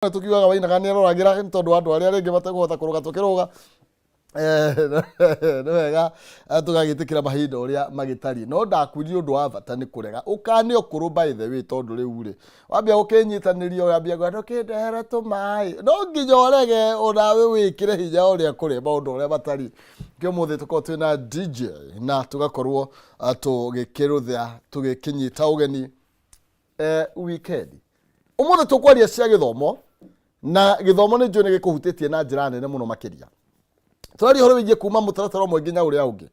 Tũkiugaga wainaga nĩ aroragĩra nĩ tondũ wa andũ arĩa rĩngĩ matekũhota kũrũga tũkĩrũga. Nĩ wega tũgagĩtĩkĩra mahinda ũrĩa magĩtariĩ, no ndakwĩrire ũndũ wa bata nĩ kũrega ũkane ũkũrũ, by the way, tondũ rĩu rĩ wambia gũkĩnyitanĩria, wambia kuga ndũkĩndehere tũmaĩ, no nginya ũrege onawe wĩkĩre hinya ũrĩa kũrĩ maũndũ ũrĩa matariĩ. Kĩo mũthĩ tũkorwo twĩna DJ na tũgakorwo tũgĩkĩrũthĩa tũgĩkĩnyita ũgeni weekend. Ũmũthĩ tũkwaria cia gĩthomo, na gĩthomo nĩ njũĩ nĩ gĩkũhutĩtie na njĩra nene mũno makĩria. Tũraria ũhoro wĩgiĩ kuma mũtaratara ũmwe nginya ũrĩa ũngĩ.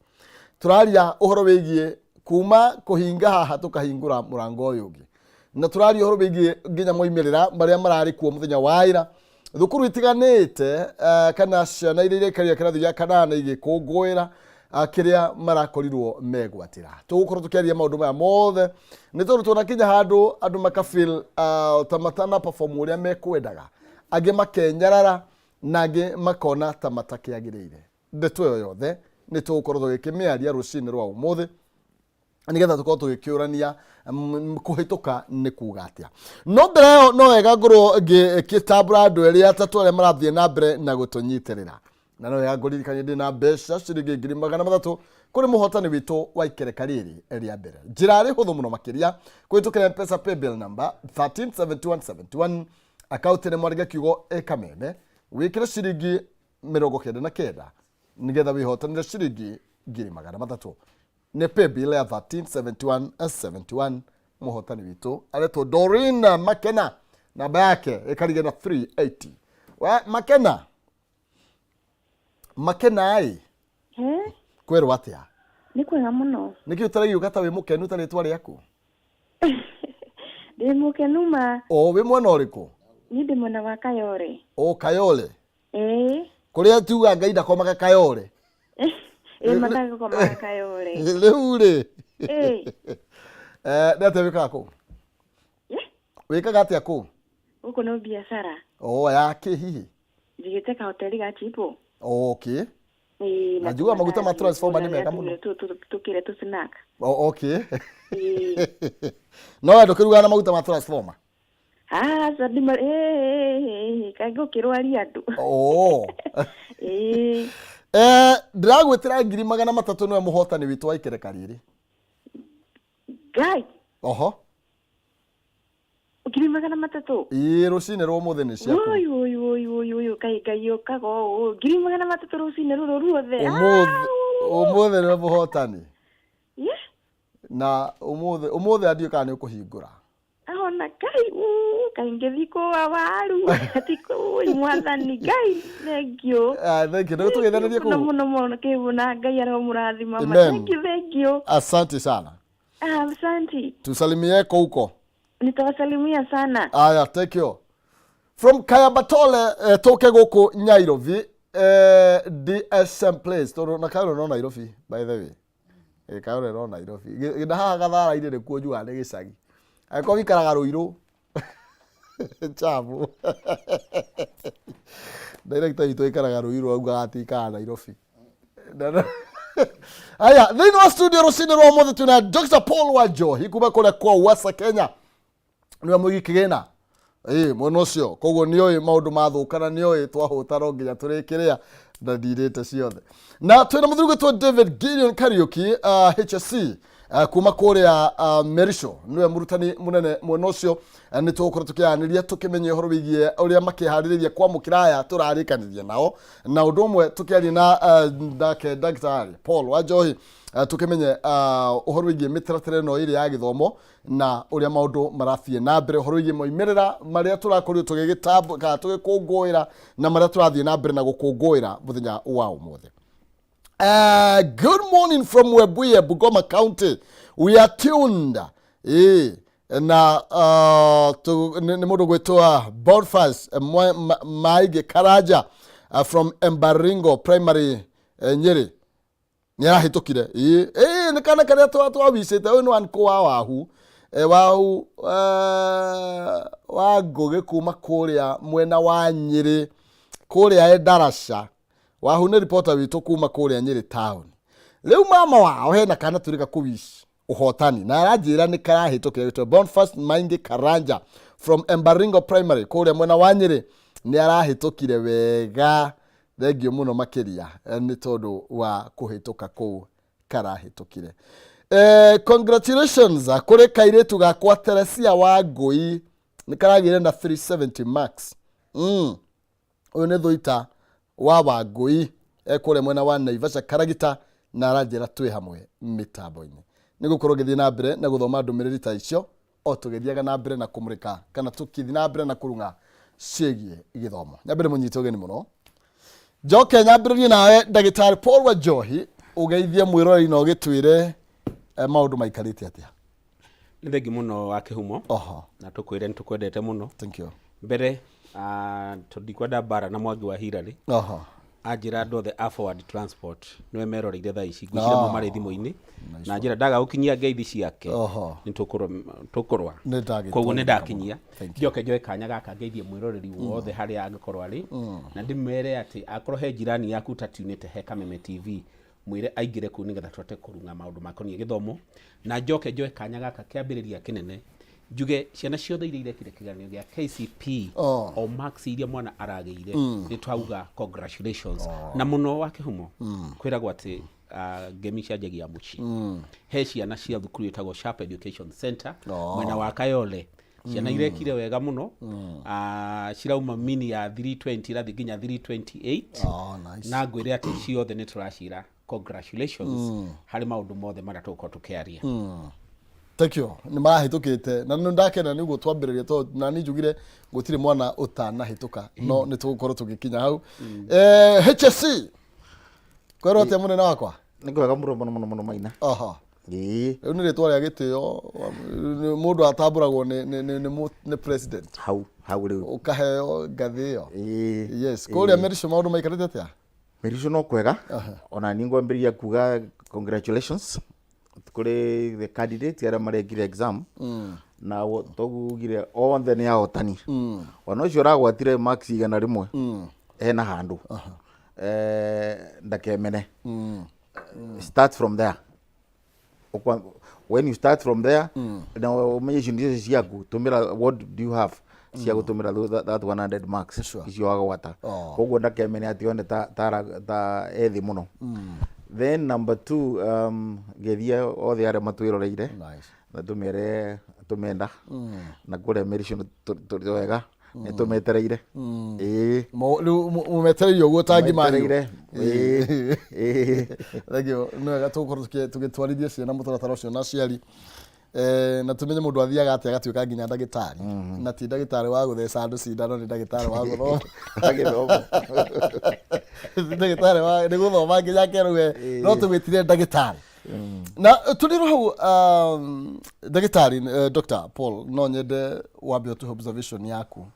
Tũraria ũhoro wĩgiĩ kuma kũhinga haha tũkahingũra mũrango ũyũ ũngĩ, na tũraria ũhoro wĩgiĩ nginya moimĩrĩra marĩa mararĩ kuo mũthenya wa ira, thukuru itiganĩte kana ciana iria iraikarire kĩrathi gĩa kanana igĩkũngũĩra kĩrĩa marakorirwo megwatĩra. Tũgũkorwo tũkĩaria maũndũ maya mothe nĩ tondũ tuona kinya handũ andũ makafeel ta matana perform ũrĩa mekwendaga, angĩ makenyarara na angĩ makona ta matakĩagĩrĩire. Ndeto ĩyo yothe nĩ tũgũkorwo tũgĩkĩmĩaria rũcinĩ rwa ũmũthĩ nĩgetha tũkorwo tũgĩkĩũrania kũhĩtũka nĩ kuga atĩa. No mbere ĩyo no wega ngorwo ngĩtambũra andũ erĩ atatũ arĩa marathiĩ na mbere na gũtũnyitĩrĩra, na no wega ngũririkanie ndĩ na mbeca ciringi 300,000 kũrĩ mũhotani witũ wa ikereka rĩrĩ rĩa mbere. Njĩra arĩ hũthũ mũno makĩria, kũhĩtũkĩra Mpesa paybill number 137171, akaunti nĩ mwandĩke kiugo ĩkameme, wĩkĩre ciringi 99 nĩgetha wĩhotanĩre ciringi 300,000. Nĩ paybill ya 137171. Mũhotani witũ aretwo Doreen Makena, namba yake ĩkarige na 380. We Makena, Makena ĩ? Eh, Kwĩrwo atĩa? Nĩ kwega mũno. Nĩkĩ ũtaragiũka ta wĩ mũkenu ta rĩtwa rĩaku? Ndĩ mũkenu ma. O wĩ mwena ũrĩkũ? Niĩ ndĩ mwena wa Kayore. O Kayole? Ĩĩ. Kũrĩa tuga Ngai ndakomaga Kayole. Ĩĩ, matagũkomaga Kayore. Rĩu rĩ, Ĩĩ. Nĩ atĩa wĩkaga kũu? Wĩkaga atĩa kũu? Gũkũ no biacara. O yakĩ hihi? Njigĩte kahoteri ga chipo. Okay. Ĩĩ, Na njugaga maguta ma transformer nĩ mega mũno. Tũkĩre tũ snack. O, okay. Ĩĩ. No we ndũkĩrugaga na maguta ma transformer? Aca ndima ĩĩ kaĩ ngũkĩrwaria andũ. Oh. Ĩĩ. Ndĩragwĩtĩra 300,000, nĩwe mũhotani witũ wa ikereka rĩrĩ. Ngai. Oho. 300,000. Ĩĩ, rũcinĩ rwa ũmũthĩ nĩ ciaku. Ũyũ ũyũ ũyũ ũyũ ũyũ, kaĩ Ngai ũkaga ũũ, 300,000 rũcinĩ rũrũ ruothe. Ũmũthĩ ũmũthĩ nĩwe mũhotani. Yeah. Na ũmũthĩ ũmũthĩ andiũ kana nĩ ũkũhingũra. Ahona Ngai uu, kaĩ ngĩthiĩ kũwa waru ti kũi mwathani Ngai, thank you. Ah, thank you. Nĩ tũgeithanĩrie mũno kũu. Mũno mũno kĩbu na Ngai aromũrathima ma. Amen. Thank you, thank you. Asante sana. Ah, asante. Tusalimie huko. Nitawasalimia sana. Aya, thank you. From Kayabatole tũke gũkũ Nairobi, DSM Place, tondũ na Kayole no Nairobi, by the way. Kayole no Nairobi. Na haha Gathara-inĩ nĩkuo njugaga nĩ gĩcagi. Angĩkorwo wĩikaraga Rũirũ chabu. Director witũ aikaraga Rũirũ, augaga atĩ aikaraga Nairobi. Aya, thĩinĩ wa studio rũcinĩ rwa ũmũthĩ twĩna Dr. Paul Wanjohi kuma kũrĩa kwa Uwasa Kenya, nĩwe mũigi kĩgĩna ĩĩ mwena ũcio, koguo nĩoĩ maũndũ mathũkana, nĩoĩ twahũta no nginya tũrĩkĩrĩa na ndirĩte ciothe. Na twĩna mũthuri gwĩtwo David Gideon Kariuki, HSC, kuma kũrĩa Merisho, nĩwe mũrutani mũnene mwena ũcio. Nĩ tũgũkorwo tũkĩaranĩria tũkĩmenye ũhoro wĩgiĩ ũrĩa makĩharĩrĩria kwamũkĩra aya tũrarĩkanĩria nao, na ũndũ ũmwe tũkĩaria na nake Ndagĩtarĩ Paul Wanjohi, tũkĩmenye ũhoro wĩgiĩ mĩtaratara ĩno ĩrĩ ya gĩthomo na ũrĩa maũndũ marathiĩ na mbere, ũhoro wĩgiĩ moimĩrĩra marĩa tũrakorirwo tũgĩgĩtambũ kana tũgĩkũngũĩra na marĩa tũrathiĩ na mbere na gũkũngũĩra mũthenya wa ũmũthĩ. Good morning from Webuye, Bungoma County. We are tuned. Na nĩ mũndũ gwĩtwo Boniface Maige Karanja from Embaringo Primary, Nyeri. Nĩ arahĩtũkire. Ĩĩ, nĩ kana karĩa twawicĩte. Ũyũ nĩ wankũ wa wahu, wahu wa Ngũgĩ kuma kũrĩa mwena wa Nyĩrĩ kũrĩa Endaraca. Wahu nĩ ripota witũ kuma kũrĩa Nyĩrĩ town. Rĩu mama wao hena kana tũrĩka kũwici ũhotani na aranjĩra nĩ karahĩtũkire, gĩtwo Boniface Maingi Karanja. From Embaringo Primary kũrĩa mwena wa Nyĩrĩ nĩ arahĩtũkire wega. Thengiũ mũno makĩria nĩ tondũ wa kũhĩtũka kũu karahĩtũkire. Congratulations kũrĩ kairĩtu gakwa Teresia wa Ngũi nĩ karagĩire na 370 marks. Ũyũ nĩ Thũita wa Wangũi ekũrĩa mwena wa Naivasha Karagita na aranjĩra twĩ hamwe mĩtambo-inĩ. Nĩ gũkorwo ngĩthiĩ na mbere na gũthoma ndũmĩrĩri ta icio o tũgĩthiaga na mbere na kũmũrĩka kana tũkĩthiĩ na mbere na kũrung'a ciĩgiĩ gĩthomo. Nyambĩre mũnyite ũgeni mũno. Njoke nyambĩrĩrie nawe ndagĩtarĩ Paul Wanjohi ũgeithie mwĩroreri na ũgĩtwĩre maũndũ maikarĩte atĩa. Nĩ thengi mũno wa kĩhumo. Oho. Na tũkwĩre nĩ tũkwendete mũno. Thank you. Mbere tondũ ndikwenda mbara na Mwangi wa Hillary. Oho. Anjĩra andũ othe a Forward Transport nĩwe meroreire thaa ici, ngwĩciria mo marĩ thimũ-inĩ. Na anjĩra ndaga gũkinyia ngeithi ciake nĩ tũkũrũa. Nĩ ndagĩtwarithia Koguo nĩ ndakinyia. Thank you. Njoke njoe kanya gaka ngeithie mwĩroreri wothe harĩa angĩkorwo arĩ. Na ndĩmere atĩ akorwo he jirani yaku ũtatiunĩte he Kameme TV, mwĩre aingĩre kũu nĩgetha tũhote kũrung'a maũndũ makoniĩ gĩthomo. Na njoke njoe kanya gaka kĩambĩrĩria kĩnene njuge ciana ciothe iria irekire kĩgeranio gĩa KCPE o marks iria mwana aragĩire nĩ twauga congratulations. Na mũno wa kĩhumo kwĩragwo atĩ ngemi cianjagia mũciĩ. He ciana cia thukuru ĩtagwo Sharp Education Center mwena wa Kayole, ciana irekire wega mũno, cirauma mini ya 320 irathiĩ nginya 328. Oh, nice. Na ngwĩre atĩ ciothe nĩ tũracira congratulations harĩ maũndũ mothe marĩa tũgũkorwo tũkĩaria. Thank you. Nĩ marahĩtũkĩte na nĩ ndakena nĩ ũguo twambĩrĩria tondũ na niĩ njugire gũtirĩ mwana ũtanahĩtũka no nĩ tũgũkorwo tũgĩkinya hau. HSC kwerwo atĩa mũnene wakwa? Nĩ kwega mũno mũno mũno mũno Maina. Oho. Ĩĩ. Rĩu nĩ rĩtwa rĩa gĩtĩo, mũndũ atambũragwo nĩ president. Hau, hau rĩu. Ũkaheo ngathĩ ĩyo. Ĩĩ. Yes, kũrĩa Merisho maũndũ maikarĩte atĩa? Merisho no kwega. Ona niĩ ngwambĩrĩria kuga congratulations kũrĩ the candidates arĩa marekire exam. Na toguo ugire othe nĩ ahotani. Ona ũcio ũragwatire marks 100 hena handũ. Ndakemene. Start from there. When you start from there, na umenye icio nĩcio ciaku, tũmĩra what do you have cia gũtũmĩra that 100 marks icio wagwata. Koguo ndakemene atĩ one ta ethĩ mũno. Then number 2, ngethie othe arĩa matwĩroreire. Nice. Na tũmere tũmenda. Na kũrĩa Merisho tũrĩ wega. Nĩ tũmetereire. Ĩĩ. Rĩu mũmetereire ũguo ta ngima hiũ. Tũmetereire. Ĩĩ. Ĩĩ. Thank you. Nĩ wega tũgũkorwo tũgĩtwarithia ciana mũtaratara ũcio na aciari. Na tũmenye mũndũ athiaga atĩa agatuĩka nginya ndagĩtarĩ. Na ti ndagĩtarĩ wa gũtheca andũ cindano, nĩ ndagĩtarĩ wa gũthoma. Wa gĩthomo. Ti ndagĩtarĩ wa, nĩ gũthoma nginya akerwo we, no tũgwĩtire ndagĩtarĩ. Na tũrĩ hau, ndagĩtarĩ, Dr. Paul, no nyende wambe ũtũhe observation yaku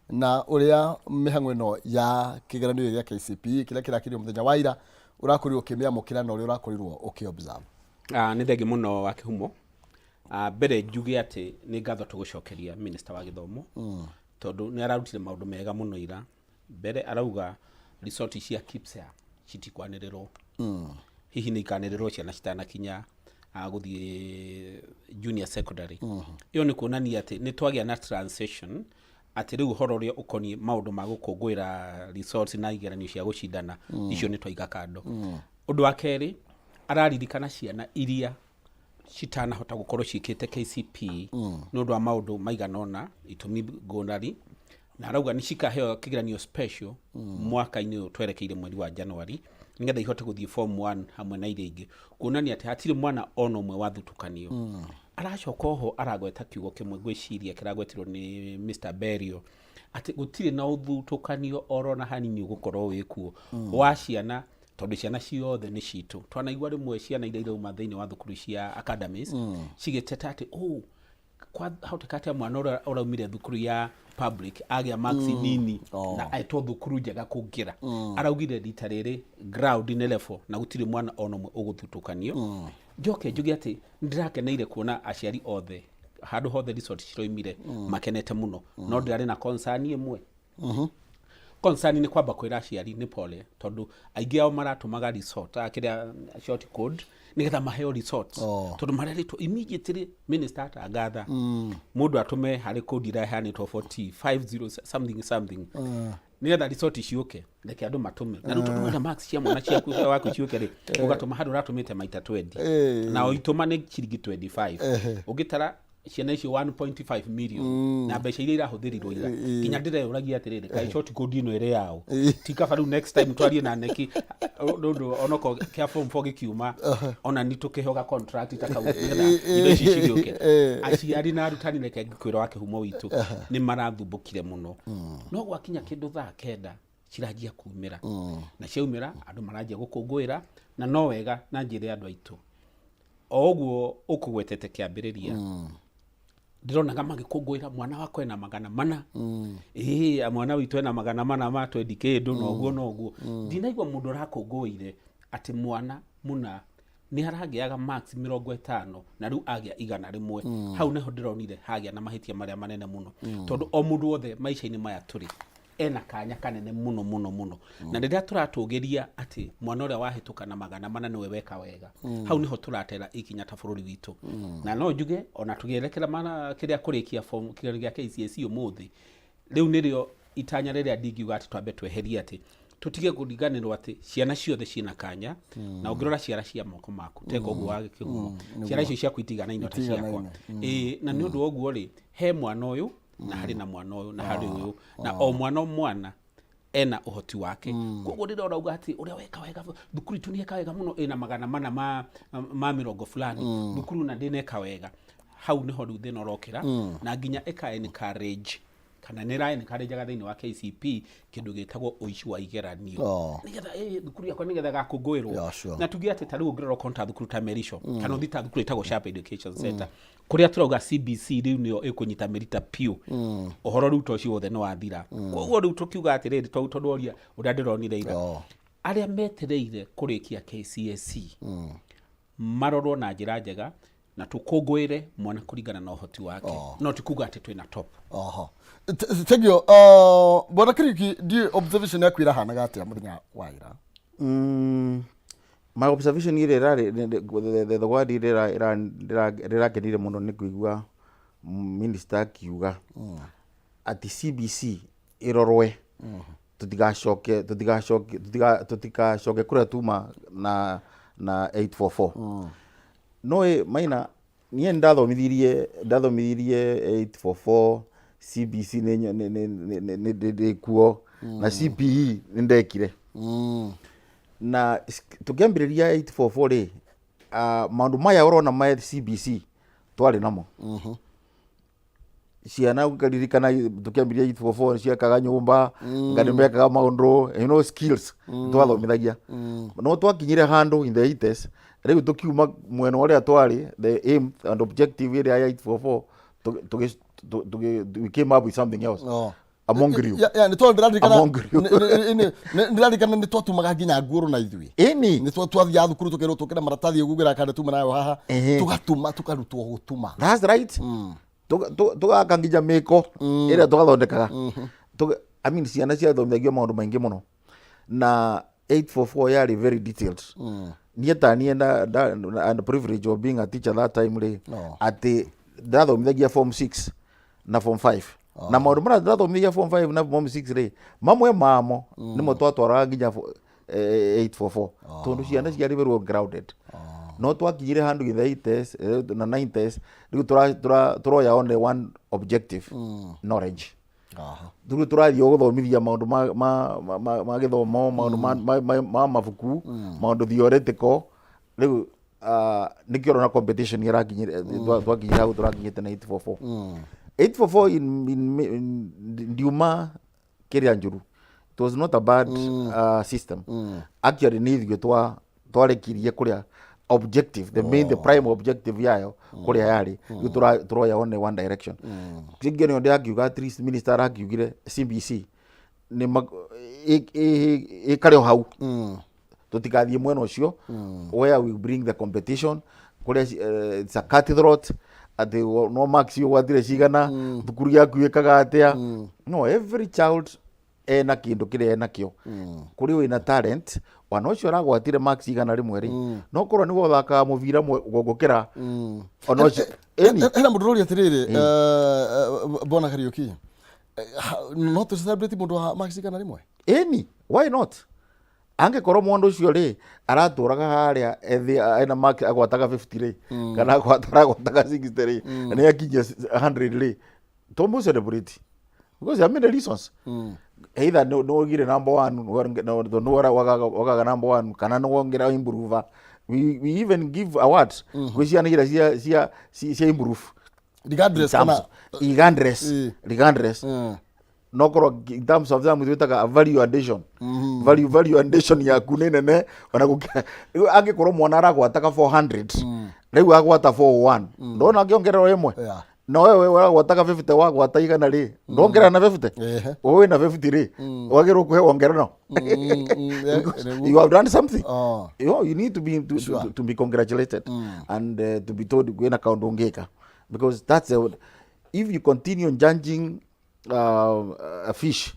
na ũrĩa mĩhang'o ĩno ya kĩgeranio gĩa KCPE kĩrĩa kĩrakĩrio mũthenya wa ira ũrakorirwo ũkĩmĩamũkĩra na ũrĩa ũrakorirwo ũkĩ observe. Nĩ thengi mũno wa kĩhumo. Mbere njuge atĩ nĩ ngatho tũgũcokeria Minister wa gĩthomo tondũ nĩ ararutire maũndũ mega mũno ira. Mbere arauga resort cia KPSEA citikwanĩrĩrwo. Hihi nĩ ikanĩrĩrwo ciana citanakinya gũthiĩ junior secondary. Ĩyo nĩ kuonania atĩ nĩ twagĩa na transition atĩ rĩu ũhoro ũrĩa ũkoniĩ maũndũ ma gũkũngũĩra results na igeranio cia gũcindana icio nĩ twaiga kando. Ũndũ wa kerĩ, araririkana ciana iria citanahota gũkorwo ciĩkĩte KCPE nĩ ũndũ wa maũndũ maigana ũna, itũmi ngũrani, na arauga nĩ cikaheo kĩgeranio special mwaka-inĩ ũyũ twerekeire mweri wa January nĩgetha ihote gũthiĩ form 1 hamwe na iria ingĩ, kuonania atĩ hatirĩ mwana ona ũmwe wathutũkanio. Aracoka oho aragweta kiugo kĩmwe ngwĩciria kĩragwetirwo nĩ Mr. Berio, atĩ gũtirĩ na ũthutũkanio oro na hanini ũgũkorwo wĩkuo wa ciana, tondũ ciana ciothe nĩ citũ. Twanaigua rĩmwe ciana iria irauma thĩinĩ wa thukuru cia academies cigĩteta atĩ oh, kwahoteka atĩa mwana ũrĩa ũraumire thukuru ya public agĩa marks nini na etwo thukuru njega kũngĩra. Araugire rita rĩrĩ ground nĩ level na gũtirĩ mwana ona ũmwe ũgũthutũkanio. Njoke njuge atĩ nĩndĩrakeneire kuona aciari othe handũ hothe resort ciroimire makenete mũno, no ndĩrarĩ na concern ĩmwe. Concern nĩ kwamba kwĩra aciari nĩ pole, tondũ aingĩ ao maratũmaga resort, kĩrĩa short code, nĩgetha maheo results. Tondũ marerĩtwo immediately minister atangatha, mũndũ atũme harĩ code ĩraheanĩtwo 40 50 something something, nĩgetha resort ciũke. Reke andũ matũme na rĩu, tondũ wenda marks cia mwana ciaku waku ciũke rĩ, ũgatũma handũ ũratũmĩte maita 20 na ũitũma nĩ ciringi 25. Ũngĩtara ciana icio 1.5 million na mbeca iria irahũthĩrirwo ira, nginya ndĩreyũragia atĩrĩrĩ, kaĩ short code ĩno ĩrĩ yao? Ti kaba rĩu next time twarie na neki ũndũ onokorwo kĩa form 4 gĩkiuma, ona ni tũkĩheo ga contract ta kau, nĩgetha indo ici cigĩũke. Aciari na arutani, reke ngĩkwĩra wa kĩhumo witũ, nĩ marathumbũkire mũno, no gwakinya kĩndũ thaa 9 ciranjia kumĩra, na ciaumĩra andũ maranjia gũkũngũĩra, na no wega. Na njĩre andũ aitũ o ũguo ũkũgwetete kĩambĩrĩria, ndĩronaga magĩkũngũĩra mwana wakwa ena 400, ĩĩ, mwana witũ ena 400 ma twendi kĩndũ, na ũguo na ũguo. Ndinaigua mũndũ ũrakũngũĩire atĩ mwana mũna nĩ aragĩaga marks 50 na rĩu agĩa 100. Hau nĩho ndĩronire hagĩa na mahĩtia marĩa manene mũno, tondũ o mũndũ wothe maica-inĩ maya tũrĩ ena kanya kanene mũno mũno mũno, na rĩrĩa tũratũgĩria atĩ mwana ũrĩa wahĩtũka na 400 nĩwe weka wega, hau nĩho tũratera ikinya ta bũrũri witũ. Na no njuge ona tũgĩerekera mana kĩrĩa kũrĩkia form kĩgerio gĩa KCSE ũmũthĩ, rĩu nĩrĩo itanya rĩrĩa ndingiuga atĩ twambe tweherie, atĩ tũtige kũriganĩrwo atĩ ciana ciothe ciĩna kanya. Na ũngĩrora ciara cia moko maku teka ũguo wa kĩhumo, ciara icio ciaku itiganaine ta ciakwa. Ĩĩ, na nĩ ũndũ wa ũguo rĩ, he mwana ũyũ na harĩ na mwana ũyũ na harĩ ũyũ, na o mwana o mwana ena ũhoti wake. Koguo rĩrĩa ũrauga atĩ ũrĩa weka wega thukuru itũ nĩeka wega mũno, ĩna 400 ma mĩrongo fulani, thukuru na ndĩneka wega, hau nĩho rĩu thĩna ũrokĩra, na nginya ĩka encourage kana nĩ ĩra encourage thĩinĩ wa KCP kĩndũ gĩtagwo ũici wa igeranio, nĩgetha thukuru yakwa nĩgetha ĩgakũngũĩrwo. Na tuge atĩ ta rĩu ũngĩrora okorwo ta thukuru ta Merisho, kana ũthiĩ ta thukuru ĩtagwo Sharp Education Center, kũrĩa tũrauga CBC rĩu nĩyo ĩkũnyita mĩrita piũ, ũhoro rĩu ta ũcio wothe nĩ wathira. Koguo rĩu tũkiuga atĩrĩrĩ, tondũ oria ũrĩa ndĩronire ira, arĩa metereire kũrĩkia KCSE marorwo na njĩra njega na tũkũngũĩre mwana kũringana na ũhoti wake, no ti kuga atĩ twĩna top. Oho. Thank you. Bwana Kariuki, ndiũ observation yaku ĩrahanaga atĩa mũthenya wa ira? My observation ĩrĩa ĩrarĩ the word ĩrĩa rĩrakenire mũno nĩ kũigua minister akiuga atĩ CBC ĩrorwe, tũtigacoke kũrĩa tuma na 844. No ĩ maina niĩ ndathomithirie 844, CBC nĩ ndĩ kuo, na CPE nĩ ndekire. Na tũkĩambĩrĩria 844 rĩ, maũndũ maya ũrona ma CBC twarĩ namo. Ciana ũkaririkana tũkĩambĩrĩria 844 ciakaga nyũmba, nga nĩ mekaga maũndũ, skills twathomithagia. No twakinyire handũ in the 80s, rĩu tũkiuma mwena ũrĩa twarĩ, the aim and objective ĩrĩa ya 844, we came up with something else among you. Ya, nĩ tondũ ndĩraririkana Among you. Ndĩraririkana nĩ twatumaga nginya nguo na ithuĩ. Nĩ twathiaga thukuru tũkerwo tũkĩre maratathi ũguo kana tuma nayo haha. Tũgatuma, tũkarutwo gũtuma. That's right. Tũgaka nginya mĩko ĩrĩa tũgathondekaga. I mean, ciana ciathomithagio maũndũ maingĩ mũno, na 844 yarĩ very detailed. Niĩ ta niĩ and privilege of being a teacher that time rĩ, atĩ ndathomithagia form 6 na form 5, na maũndũ marĩa ndathomithagia form 5 na form 6 rĩ, mamwe mamo nĩmo twatwaraga nginya 844, tondũ ciana ciarĩ very well grounded. No twakinyire handũ in the 80s na 90s, rĩu tũroya only one objective, knowledge. Rĩu tũrathiĩ o gũthomithia maũndũ ma gĩthomo, maũndũ ma mabuku, maũndũ theoretical. Rĩu nĩkĩo ũrona competition ĩrakinyire, twakinyire hau tũrakinyĩte na 844. 844 in ndiuma kĩrĩa njũru, it was not a bad system actually. Nĩ ithuĩ twarekirie kũrĩa objective, the main, the prime objective yayo kũrĩa yarĩ, rĩu tũroya only one direction. Kĩngĩ nĩo ndĩrakiuga, at least minister arakiugire CBC nĩ ĩkare o hau, tũtikathiĩ mwena ũcio where we bring the competition, kũrĩa it's a cutthroat, atĩ no marks ũgwatire cigana, thukuru yaku ĩkaga atĩa. No every child Ena kĩndũ kĩrĩa enakĩo, kũrĩ wĩna talent, wana ũcio aragwatire marks 100 rĩ, no korwo nĩwe ũthakaga mũbira gũkĩra ona ũcio ĩni. Hena mũndũ ũroria atĩrĩrĩ, bwana Kariuki, no tũ celebrate mũndũ wa marks 100? Ĩni, why not? Angĩkorwo mũndũ ũcio rĩ aratũraga harĩa ethĩ ena mark agwataga 50 rĩ, kana aragwataga 60 rĩ, na nĩ akinyia 100 rĩ, tũmũ celebrate because there are many reasons. Either nĩ wagire number one, nĩ wagaga number one, kana nĩ wongera improve. We even give awards gwĩ ciana iria cia improve regardless in terms kana regardless regardless. No korwo in terms of them twĩtaga value addition, value addition yaku nĩ nene ona gũkĩra. Rĩu angĩkorwo mwana aragwataga 400, rĩu agwata 401, ndona angĩongererwo ĩmwe. No wewe ũragwataga 50, wagwata 100 rĩ, ndongerera na 50. Wewe wĩna 50 rĩ, wagĩrĩirwo kũhe wongerero because Nĩguo. you have done something. You need to be congratulated and to be told kwĩna kaũndũ ũngĩka, because that's a, if you continue judging a fish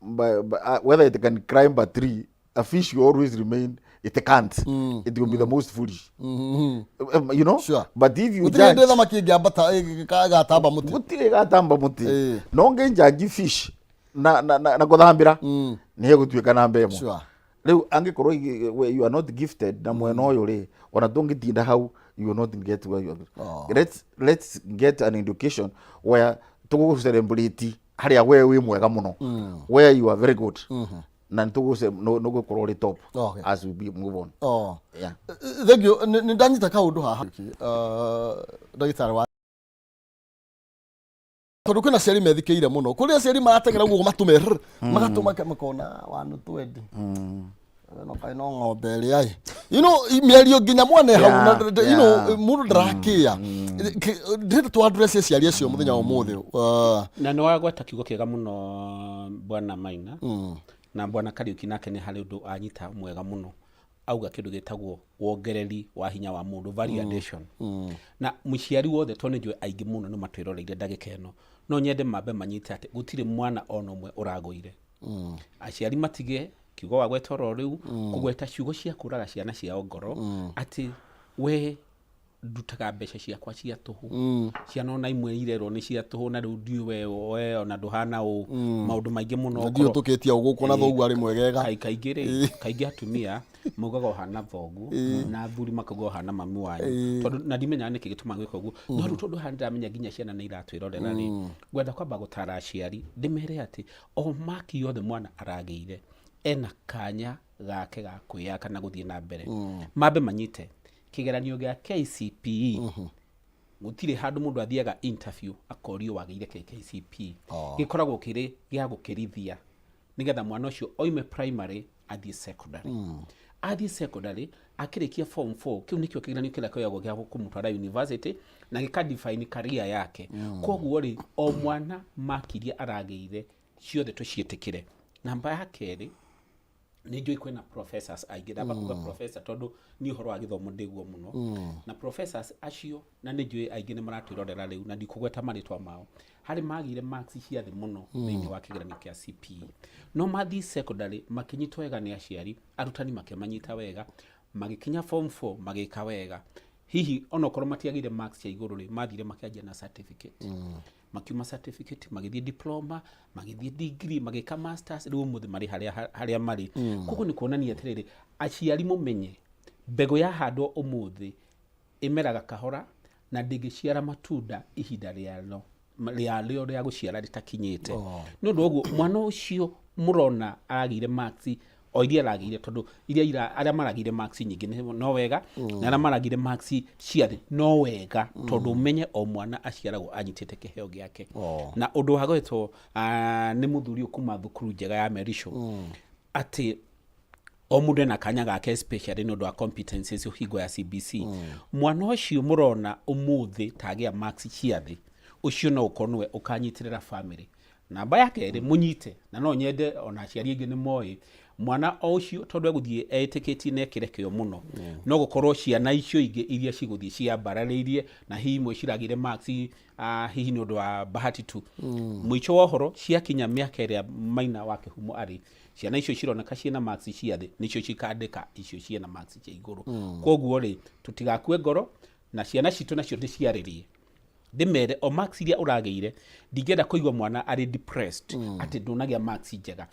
by whether it can climb a tree, a fish will always remain, it can't, it will be the most foolish, you know. But if you Gũtirĩ hĩndĩ judge thamaki ĩngĩambata ĩgatamba mũtĩ. Gũtirĩ gatamba mũtĩ. No ngĩnjanji fish na gũthambĩra, nĩ egũtuĩka namba ĩmwe. Rĩu angĩkorwo you are not gifted na mwena ũyũ rĩ, ona tũngĩtinda hau, you will not get where you are. Let's get an education where tũgũ celebrate harĩa we wĩ mwega mũno, where you are very good, na nĩtũgũkorwo ũrĩ top as we move on. Yeah. Thank you. Nĩ ndanyita kaũndũ haha, ndagĩtarĩ wa, tondũ kwĩna aciari methikĩire mũno, kũrĩ aciari marateng'era guo matũme rr, magatũma makona wanu twendi no kaĩ no ng'ombe ĩrĩa ĩ mĩario nginya mwana e hau na mũndũ ndarakĩa. Ndĩrenda tũ address aciari acio mũthenya wa ũmũthĩ. Na nĩ wagweta kiugo kĩega mũno, bwana Maina, na bwana Kariuki nake nĩ harĩ ũndũ anyita mwega mũno, auga kĩndũ gĩtagwo wongereri wa hinya wa mũndũ, value addition. Na mũciari wothe, tondũ nĩ njũĩ aingĩ mũno nĩ matwĩroreire ndagĩka ĩno, no nyende mambe manyite atĩ gũtirĩ mwana ona ũmwe ũragũire. Aciari matige kiugo wagweta oro rĩu, kũgweta ciugo cia kũraga ciana ciao ngoro, atĩ we ndutaga mbeca ciakwa cia tũhũ, ciana ona imwe irerwo nĩ cia tũhũ, na rĩu ndiũ we ona ndũhana ũũ, maũndũ maingĩ mũno. Ndiũ tũkĩtie ũgũkũ na thoguo arĩ mwegega. Kaingĩ rĩ, kaingĩ atumia maugaga ũhana thoguo, na athuri makauga ũhana mami wanyu, tondũ na ndimenyaga nĩkĩ gĩtũmaga gwĩka ũguo. No rĩu tondũ haha nĩndĩramenya nginya ciana nĩ iratwĩrorera rĩ, ngwenda kwamba gũtara aciari, ndĩmere atĩ o maki yothe mwana aragĩire, ena kanya gake ga kwĩyaka na gũthiĩ na mbere. Mambe manyite kĩgeranio gĩa KCPE, gũtirĩ handũ mũndũ athiaga interview akorio wagĩire kĩ KCPE. Gĩkoragwo kĩrĩ gĩa gũkĩrithia nĩgetha mwana ũcio oime primary athiĩ secondary. Athiĩ secondary, akĩrĩkia form 4, kĩu nĩkĩo kĩgeranio kĩrĩa kĩoyagwo gĩa kũmũtwara university na gĩka define career yake. Koguo rĩ, o mwana maki iria aragĩire ciothe tũciĩtĩkĩre. Namba ya kerĩ, nĩ njũĩ kwĩna professors aingĩ, ndamba kuga professor tondũ niĩ ũhoro wa gĩthomo ndĩguo mũno, na professors acio, na nĩ njũĩ aingĩ nĩ maratwĩrorera rĩu na ndikũgweta marĩtwa mao, harĩ magĩire marks cia thĩ mũno thĩinĩ wa kĩgeranio kĩa CPE, no mathiĩ secondary makĩnyitwo wega nĩ aciari, arutani makĩmanyita wega, magĩkinya form 4 magĩka wega. Hihi onokorwo matiagĩire marks cia igũrũ rĩ, mathire makĩanjia na certificate, makiuma certificate magĩthiĩ diploma, magĩthiĩ degree, magĩka masters, rĩu ũmũthĩ marĩ harĩa marĩ. Koguo nĩ kuonania atĩrĩrĩ, aciari mũmenye mbegũ yahandwo ũmũthĩ ĩmeraga kahora na ndĩngĩciara matunda ihinda rĩarĩo rĩarĩo rĩa gũciara rĩtakinyĩte. Nĩ ũndũ wa ũguo, mwana ũcio mũrona aragĩire marks o iria aragĩire, tondũ iria ira arĩa maragĩire marks nyingĩ no wega, na arĩa maragĩire marks cia thĩ no wega, tondũ ũmenye o mwana aciaragwo anyitĩte kĩheo gĩake. Na ũndũ wa gwetwo nĩ mũthuri ũyũ kuma thukuru njega ya Merisho, atĩ o mũndũ ena kanya gake, especially nĩ ũndũ wa competencies hingo ya CBC. Mwana ũcio mũrona ũmũthĩ tagĩa marks cia thĩ, ũcio no ũkorwo nĩwe ũkanyitĩrĩra family. Namba ya kerĩ mũnyite, na no nyende ona aciari aingĩ nĩ moĩ, mwana o ũcio tondũ egũthiĩ etĩkĩtie na ekĩre kĩo mũno, no gũkorwo ciana icio ingĩ iria cigũthiĩ ciambararĩirie na hihi imwe ciragĩire marks hihi nĩ ũndũ wa bahati tu. Mũico wa ũhoro ciakinya mĩaka ĩrĩa Maina wa Kĩhumo arĩ, ciana icio cironeka ciĩna marks cia thĩ nĩcio cikandĩka icio ciĩna marks cia igũrũ. Koguo rĩ, tũtigakue ngoro na ciana citũ nacio ndĩciarĩrie. Ndĩmere o marks iria ũragĩire, ndingĩenda kũigua mwana arĩ depressed atĩ ndũnagĩa marks njega.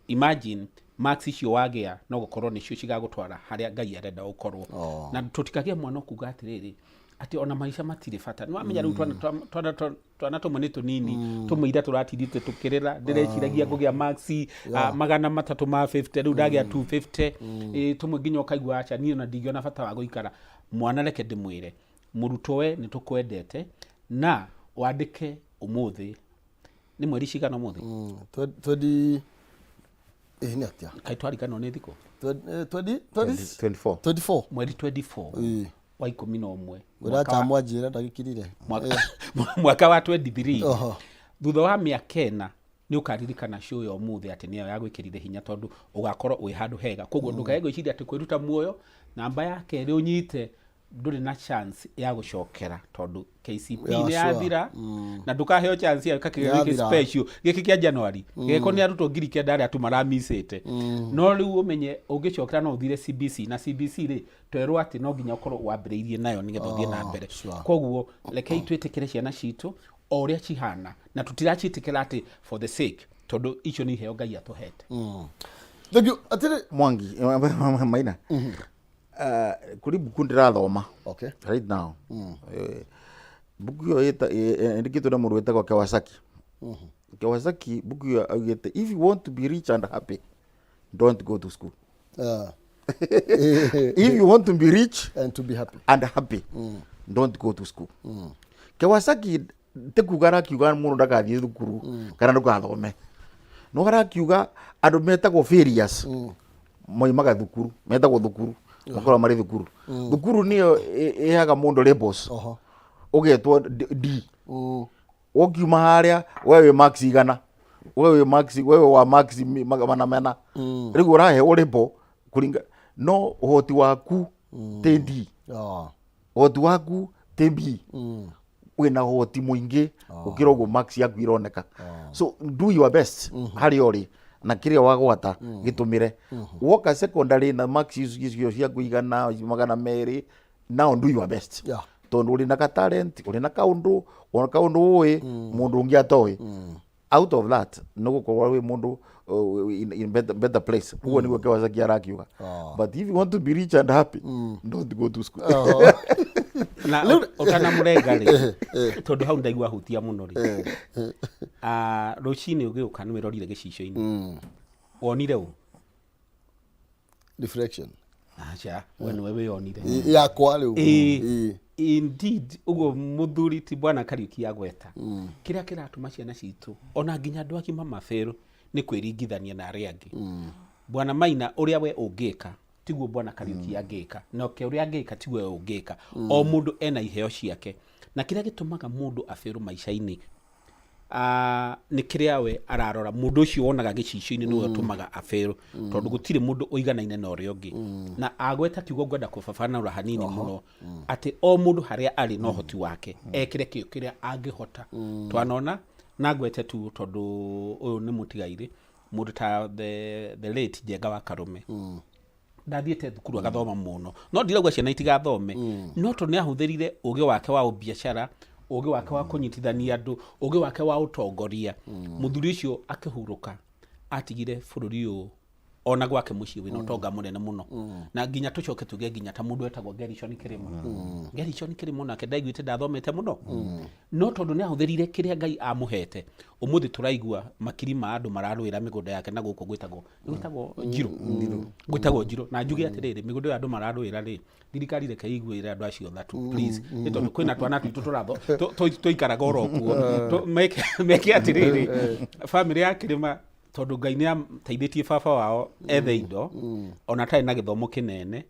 Imagine marks icio wagĩa no gũkorwo nĩcio cigagũtwara harĩa Ngai arenda ũkorwo. Na tũtikagĩe mwana ũkuga atĩrĩrĩ, atĩ ona maica matirĩ bata. Nĩ wamenya rĩu twana tũmwe nĩ tũnini, tũmwe ira tũratindĩte tũkĩrĩra, ndĩreciragia ngũgĩa marks 300 ma 50, rĩu ndagĩa 250. Tũmwe nginya ũkaigua aca niĩ ona ndingĩona bata wa gũikara. Mwana reke ndĩmwĩre, mũrutwo we nĩ tũkwendete na wandĩke ũmũthĩ, nĩ mweri cigana ũmũthĩ? Twendi, ĩĩ nĩ atĩa? Kaĩ twariganĩrwo nĩ thikũ? 24. 24. Mweri 24 wa 11. Ngwĩra atamwanjĩra ndagĩkirire. Mwaka wa 23. Thutha wa mĩaka 4 nĩ ũkaririkana show ya ũmũthĩ atĩ nĩyo yagwĩkĩrire hinya tondũ ũgakorwo wĩ handũ hega. Koguo ndũkae gwĩciria atĩ kwĩruta muoyo. Namba ya kerĩ ũnyite, ndũrĩ na chance ya gũcokera tondũ KCP nĩ yathira na ndũkaheo chance ya kakĩgerio gĩkĩ Yathira. special gĩkĩ kĩa January gĩgĩkorwo nĩ arutwo 9,000 arĩa tu maramicĩte. No rĩu ũmenye ũngĩcokera no ũthire CBC, na CBC rĩ twerwo atĩ no nginya ũkorwo wambĩrĩirie nayo nĩgetha ũthiĩ na mbere. Koguo rekei twĩtĩkĩre ciana citũ o ũrĩa cihana, na tũtiraciĩtĩkĩra atĩ for the sake, tondũ icio nĩ iheo Ngai atũhete. Thank you. Atĩrĩ Mwangi Maina, kũrĩ mbuku ndĩrathoma right now. Mbuku ĩyo yandĩkĩtwo nĩ mũndũ wĩtagwo Kawasaki. Kawasaki mbuku ĩyo augĩte, if you want to be rich and happy, don't go to school. If you want to be rich and to be happy and happy, don't go to school. Kawasaki ti kuga arakiuga mũndũ ndagathiĩ thukuru kana ndũgathome, no arakiuga andũ metagwo failures moimaga thukuru, metagwo thukuru, makoragwo marĩ thukuru. Thukuru nĩyo ĩheaga mũndũ labels. Ũgetwo D. Ũkiuma harĩa we wĩ marks igana, we wĩ marks, we wĩ wa marks mana mena. Rĩu ũraheo label kũringa no ũhoti waku ti D. Ũhoti waku ti B. Wĩna ũhoti mũingĩ gũkĩra ũguo marks yaku ironeka. So do your best harĩa ũrĩ na kĩrĩa wagwata gĩtũmĩre. Woka secondary na marks icio ciaku igana, 200, now do your best. Tondũ ũrĩ na ka talent, ũrĩ na kaũndũ, ona kaũndũ ũĩ mũndũ ũngĩ atoĩ. Out of that nĩ gũkorwo wĩ mũndũ in better place. Ũguo nĩguo Kawasaki arakiuga. But if you want to be rich and happy, don't go to school. Na ũtanamũrenga rĩ, tondũ hau ndaigua hutia mũno rĩ, rũcinĩ ũgĩũka nĩ wĩrorire gĩcicio-inĩ, wonire ũ? Reflection. Aca, we nĩwe wĩyonire. Yakwa rĩu. Indeed, ũguo mũthuri ti Bwana Kariuki agweta, kĩrĩa kĩratũma ciana citũ ona nginya andũ agima mabĩrũ nĩ kwĩringithania na arĩa angĩ. Bwana Maina, ũrĩa we ũngĩka tiguo Bwana Kariuki angĩka, na ke ũrĩa angĩka tiguo we ũngĩka. O mũndũ ena iheo ciake, na kĩrĩa gĩtũmaga mũndũ abĩrũ maica-inĩ nĩ kĩrĩa we ararora. Mũndũ ũcio wonaga gĩcicio-inĩ nĩwe ũtũmaga abĩrũ, tondũ gũtirĩ mũndũ ũiganaine na ũrĩa ũngĩ. Na agweta kiugo ngwenda kũbabanũra hanini mũno, atĩ o mũndũ harĩa arĩ na ũhoti wake ekĩre kĩo kĩrĩa angĩhota. Twanona na ngwete tu tondũ ũyũ nĩ mũtigairĩ, mũndũ ta the late Njenga wa Karũme. Ndathiĩte thukuru agathoma mũno, no ndirauga ciana itigathome, no tondũ nĩ ahũthĩrire ũgĩ wake wa ũbiacara, ũgĩ wake wa kũnyitithania andũ, ũgĩ wake wa ũtongoria, mũthuri ũcio akĩhurũka atigire bũrũri ũyũ ona gwake mũciĩ wĩna ũtonga mũnene mũno. Na nginya tũcoke tuge nginya ta mũndũ wetagwo Gerishon Kĩrĩma. Gerishon Kĩrĩma onake ndaiguĩte ndathomete mũno, no tondũ nĩ ahũthĩrire kĩrĩa Ngai amũhete, ũmũthĩ tũraigua makiri ma andũ mararũĩra mĩgũnda yake na gũkũ gwĩtagwo gwĩtagwo Njirũ, gwĩtagwo Njirũ. Na njuge atĩrĩrĩ, mĩgũnda ĩyo andũ mararũĩra rĩ, thirikari reke iguĩre andũ acio tha tu please, nĩ tondũ kwĩna twana twitũ tũratho tũikaraga oro kuo. Meke atĩrĩrĩ, bamĩrĩ ya Kĩrĩma, tondũ Ngai nĩ ateithĩtie baba wao ethe indo ona atarĩ na gĩthomo kĩnene.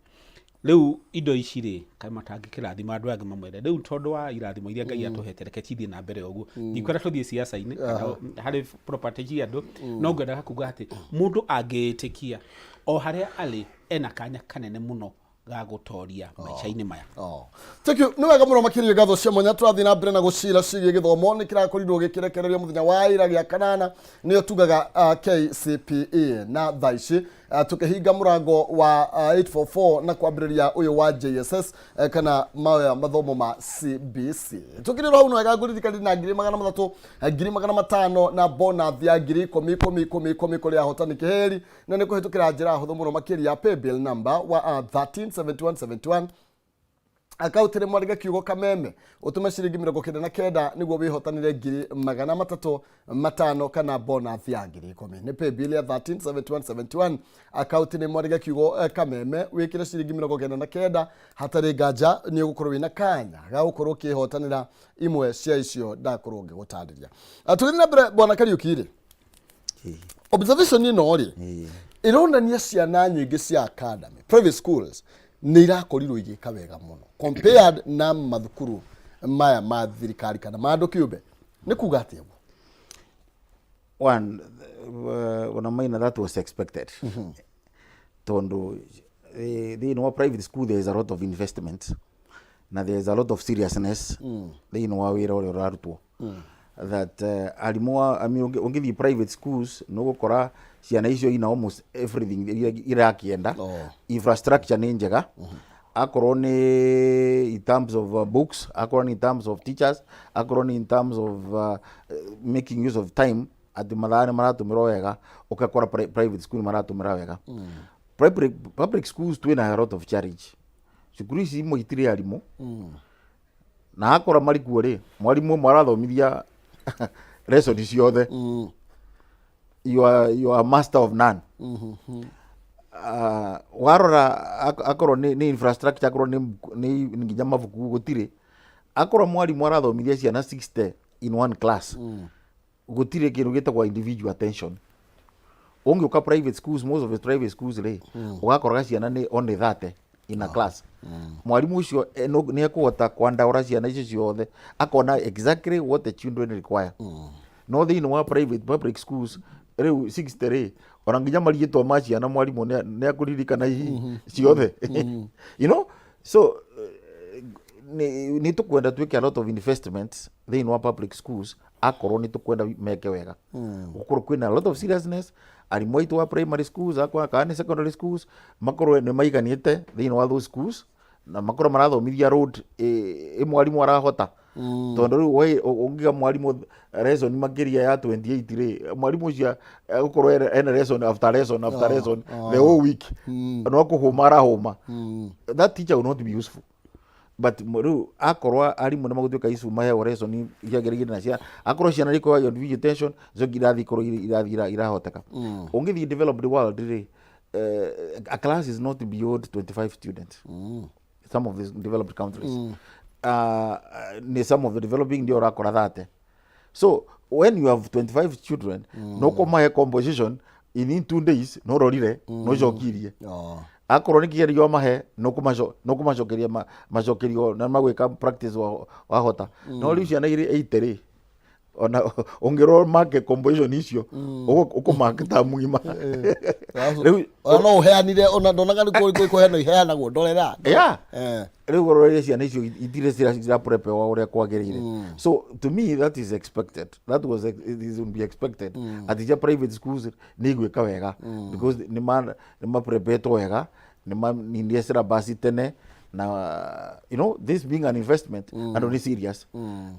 Rĩu indo ici rĩ, kaĩ matangĩkĩrathima andũ aya angĩ mamwende. Rĩu tondũ wa irathimo iria Ngai atũhete, reke cithiĩ na mbere ũguo. Ndikwenda tũthiĩ siasa-inĩ kana harĩ property cia andũ, no ngwendaga kuga atĩ mũndũ angĩĩtĩkia o harĩa arĩ ena kanya kanene mũno ga gũtoria maica-inĩ maya. Oh. Thank you. Nĩ wega mũno makĩria ngatho cia mwanya tũrathiĩ na mbere na gũcira ciĩgiĩ gĩthomo nĩ kĩrakorirwo gĩkĩrekererio mũthenya wa ira gĩa kanana nĩyo tugaga KCPE na thaa ici tũkĩhinga mũrango wa 844 na kwambĩrĩria ũyũ wa JSS kana maya mathomo ma CBC tũkĩrĩ hau no wega ngũririkanie na 300,000, 500,000 na bonus ya 10,000 10 10 10 kũrĩ ahotani kĩheri na nĩ kũhĩtũkĩra njĩra hũthũ mũno makĩria paybill number wa 137171 akaunti nĩ mwandĩke kiugo kameme ũtũme ciringi 99 nĩguo wĩhotanĩre 305,000 kana bonus ya 10,000. Nĩ paybill ya 137171 akaunti nĩ mwandĩke kiugo kameme wĩkĩre ciringi 99 hatarĩ nganja nĩ ũgũkorwo wĩna kanya ga gũkorwo ũkĩhotanĩra imwe cia icio ndakorwo ngĩgũtarĩria. Tũgĩthiĩ na mbere bwana Kariũki rĩ, observation ĩno rĩ ĩronania ciana nyingĩ cia academy private schools nĩ irakorirwo igĩka wega mũno compared na mathukuru maya ma thirikari kana ma andũ kĩũmbe. Nĩ kuga atĩa ũguo? One, ona maina that was expected tondu thĩinĩ wa private school there is a lot of investment na there is a lot of seriousness thĩinĩ wa wĩra ũrĩa ũrarutwo that arimũ I mean, ũngĩthiĩ private schools nĩ ũgũkora ciana icio ina almost everything iria irakĩenda. Infrastructure nĩ njega, akorwo nĩ in terms of books, akorwo nĩ in terms of teachers, akorwo nĩ in terms of making use of time, atĩ mathaa nĩ maratũmĩrwo wega. Ũgakora private school nĩ maratũmĩra wega. Public schools twĩna a lot of challenge. Cukuru ici imwe itirĩ arimũ, na akora marĩ kuo rĩ, mwarimũ ũmwe arathomithia lesson ciothe. You are master of none. Warora akorwo nĩ infrastructure, akorwo nĩ nginya mabuku gũtirĩ, akorwo mwarimũ arathomithia ciana 60 in one class, gũtirĩ kĩndũ gĩtagwo individual attention. Ũngĩũka private schools, most of the private schools rĩ, ũgakoraga ciana nĩ only 30 in a class. Mwarimũ ũcio nĩ ekũhota kwandaũra ciana icio ciothe, akona exactly what the children require. No thĩinĩ wa private public schools rĩu 60 rĩ, ona nginya mariĩtwa ma ciana mwarimũ nĩ akũririkana hihi ciothe. So nĩ tũkwenda twĩke a lot of investments thĩinĩ wa public schools akorwo nĩ tũkwenda meke wega, gũkorwo kwĩna a lot of seriousness. Arimũ aitũ wa primary schools akwa kana nĩ secondary schools makorwo nĩ maiganĩte thĩinĩ wa those schools na makorwo marathomithia road ĩ mwarimũ arahota, tondũ rĩu ũngĩga mwarimũ lesson makĩria ya 28 rĩ, mwarimũ ũcio egũkorwo ena lesson after lesson after lesson the whole week, no kũhũma arahũma. That teacher will not be useful. But rĩu akorwo arimũ nĩ magũtuĩka icu maheo lesson ciagĩrĩire na ciana, akorwo ciana require individual attention, icio irathi ikorwo irathi irahoteka. Ũngĩthiĩ developed world rĩ, a class is not beyond 25 students. Some of these developed countries, ni some of the developing ndio ũrakora 30. So when you have 25 children, no kũmahe composition in 2 days, no rorire no cokirie. Akorwo nĩ kĩgerio mahe, no kũmacokeria macokerio na magwĩka practice wahota. No rĩu ciana irĩ 80 rĩ, ona ũngĩrwo make composition icio, ũkũmake ta mũgima rĩu. Ona no ũheanire, ona ndonaga nĩ kũrĩ kũheanwo iheanagwo ndorera. Rĩu ũroreire ciana icio itirĩ ciraprepewa ũrĩa kwagĩrĩire. So to me that is expected, that was it is be expected atĩ cia private schools nĩ igwĩka wega because nĩ maprepetwo wega, nĩ maninire syllabus tene na this being an investment, andũ nĩ serious.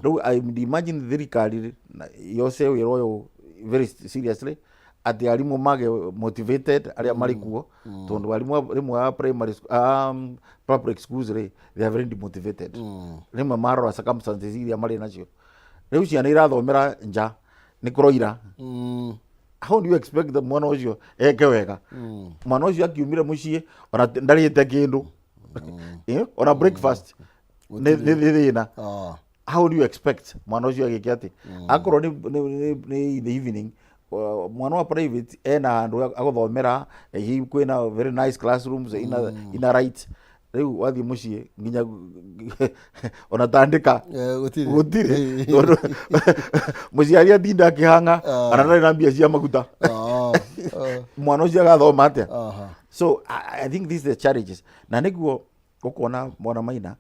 Rĩu I would imagine thirikari yose wĩra ũyũ very seriously, atĩ arimũ mage motivated arĩa marĩ kuo, tondũ arimũ rĩmwe a primary public schools rĩ, they are very demotivated. Rĩmwe marora circumstances iria marĩ nacio rĩu, ciana irathomera nja nĩ kũroira. How do you expect the mwana ũcio eke wega? Mwana ũcio akiumire mũciĩ ona ndarĩte kĩndũ, ona breakfast nĩ thĩna. How do you expect mwana ũcio agĩke atĩ akorwo nĩ in the evening, mwana wa private ena handũ agũthomera, hihi kwĩna very nice classrooms, ina right. Rĩu wathiĩ mũciĩ nginya ona tandĩka Eh, gũtirĩ. Gũtirĩ, tondũ mũciari atinda akĩhang'a ona ndarĩ na mbia cia maguta. Mwana ũcio agathoma atĩa? So I think these are the challenges, na nĩguo ũkuona mwana Maina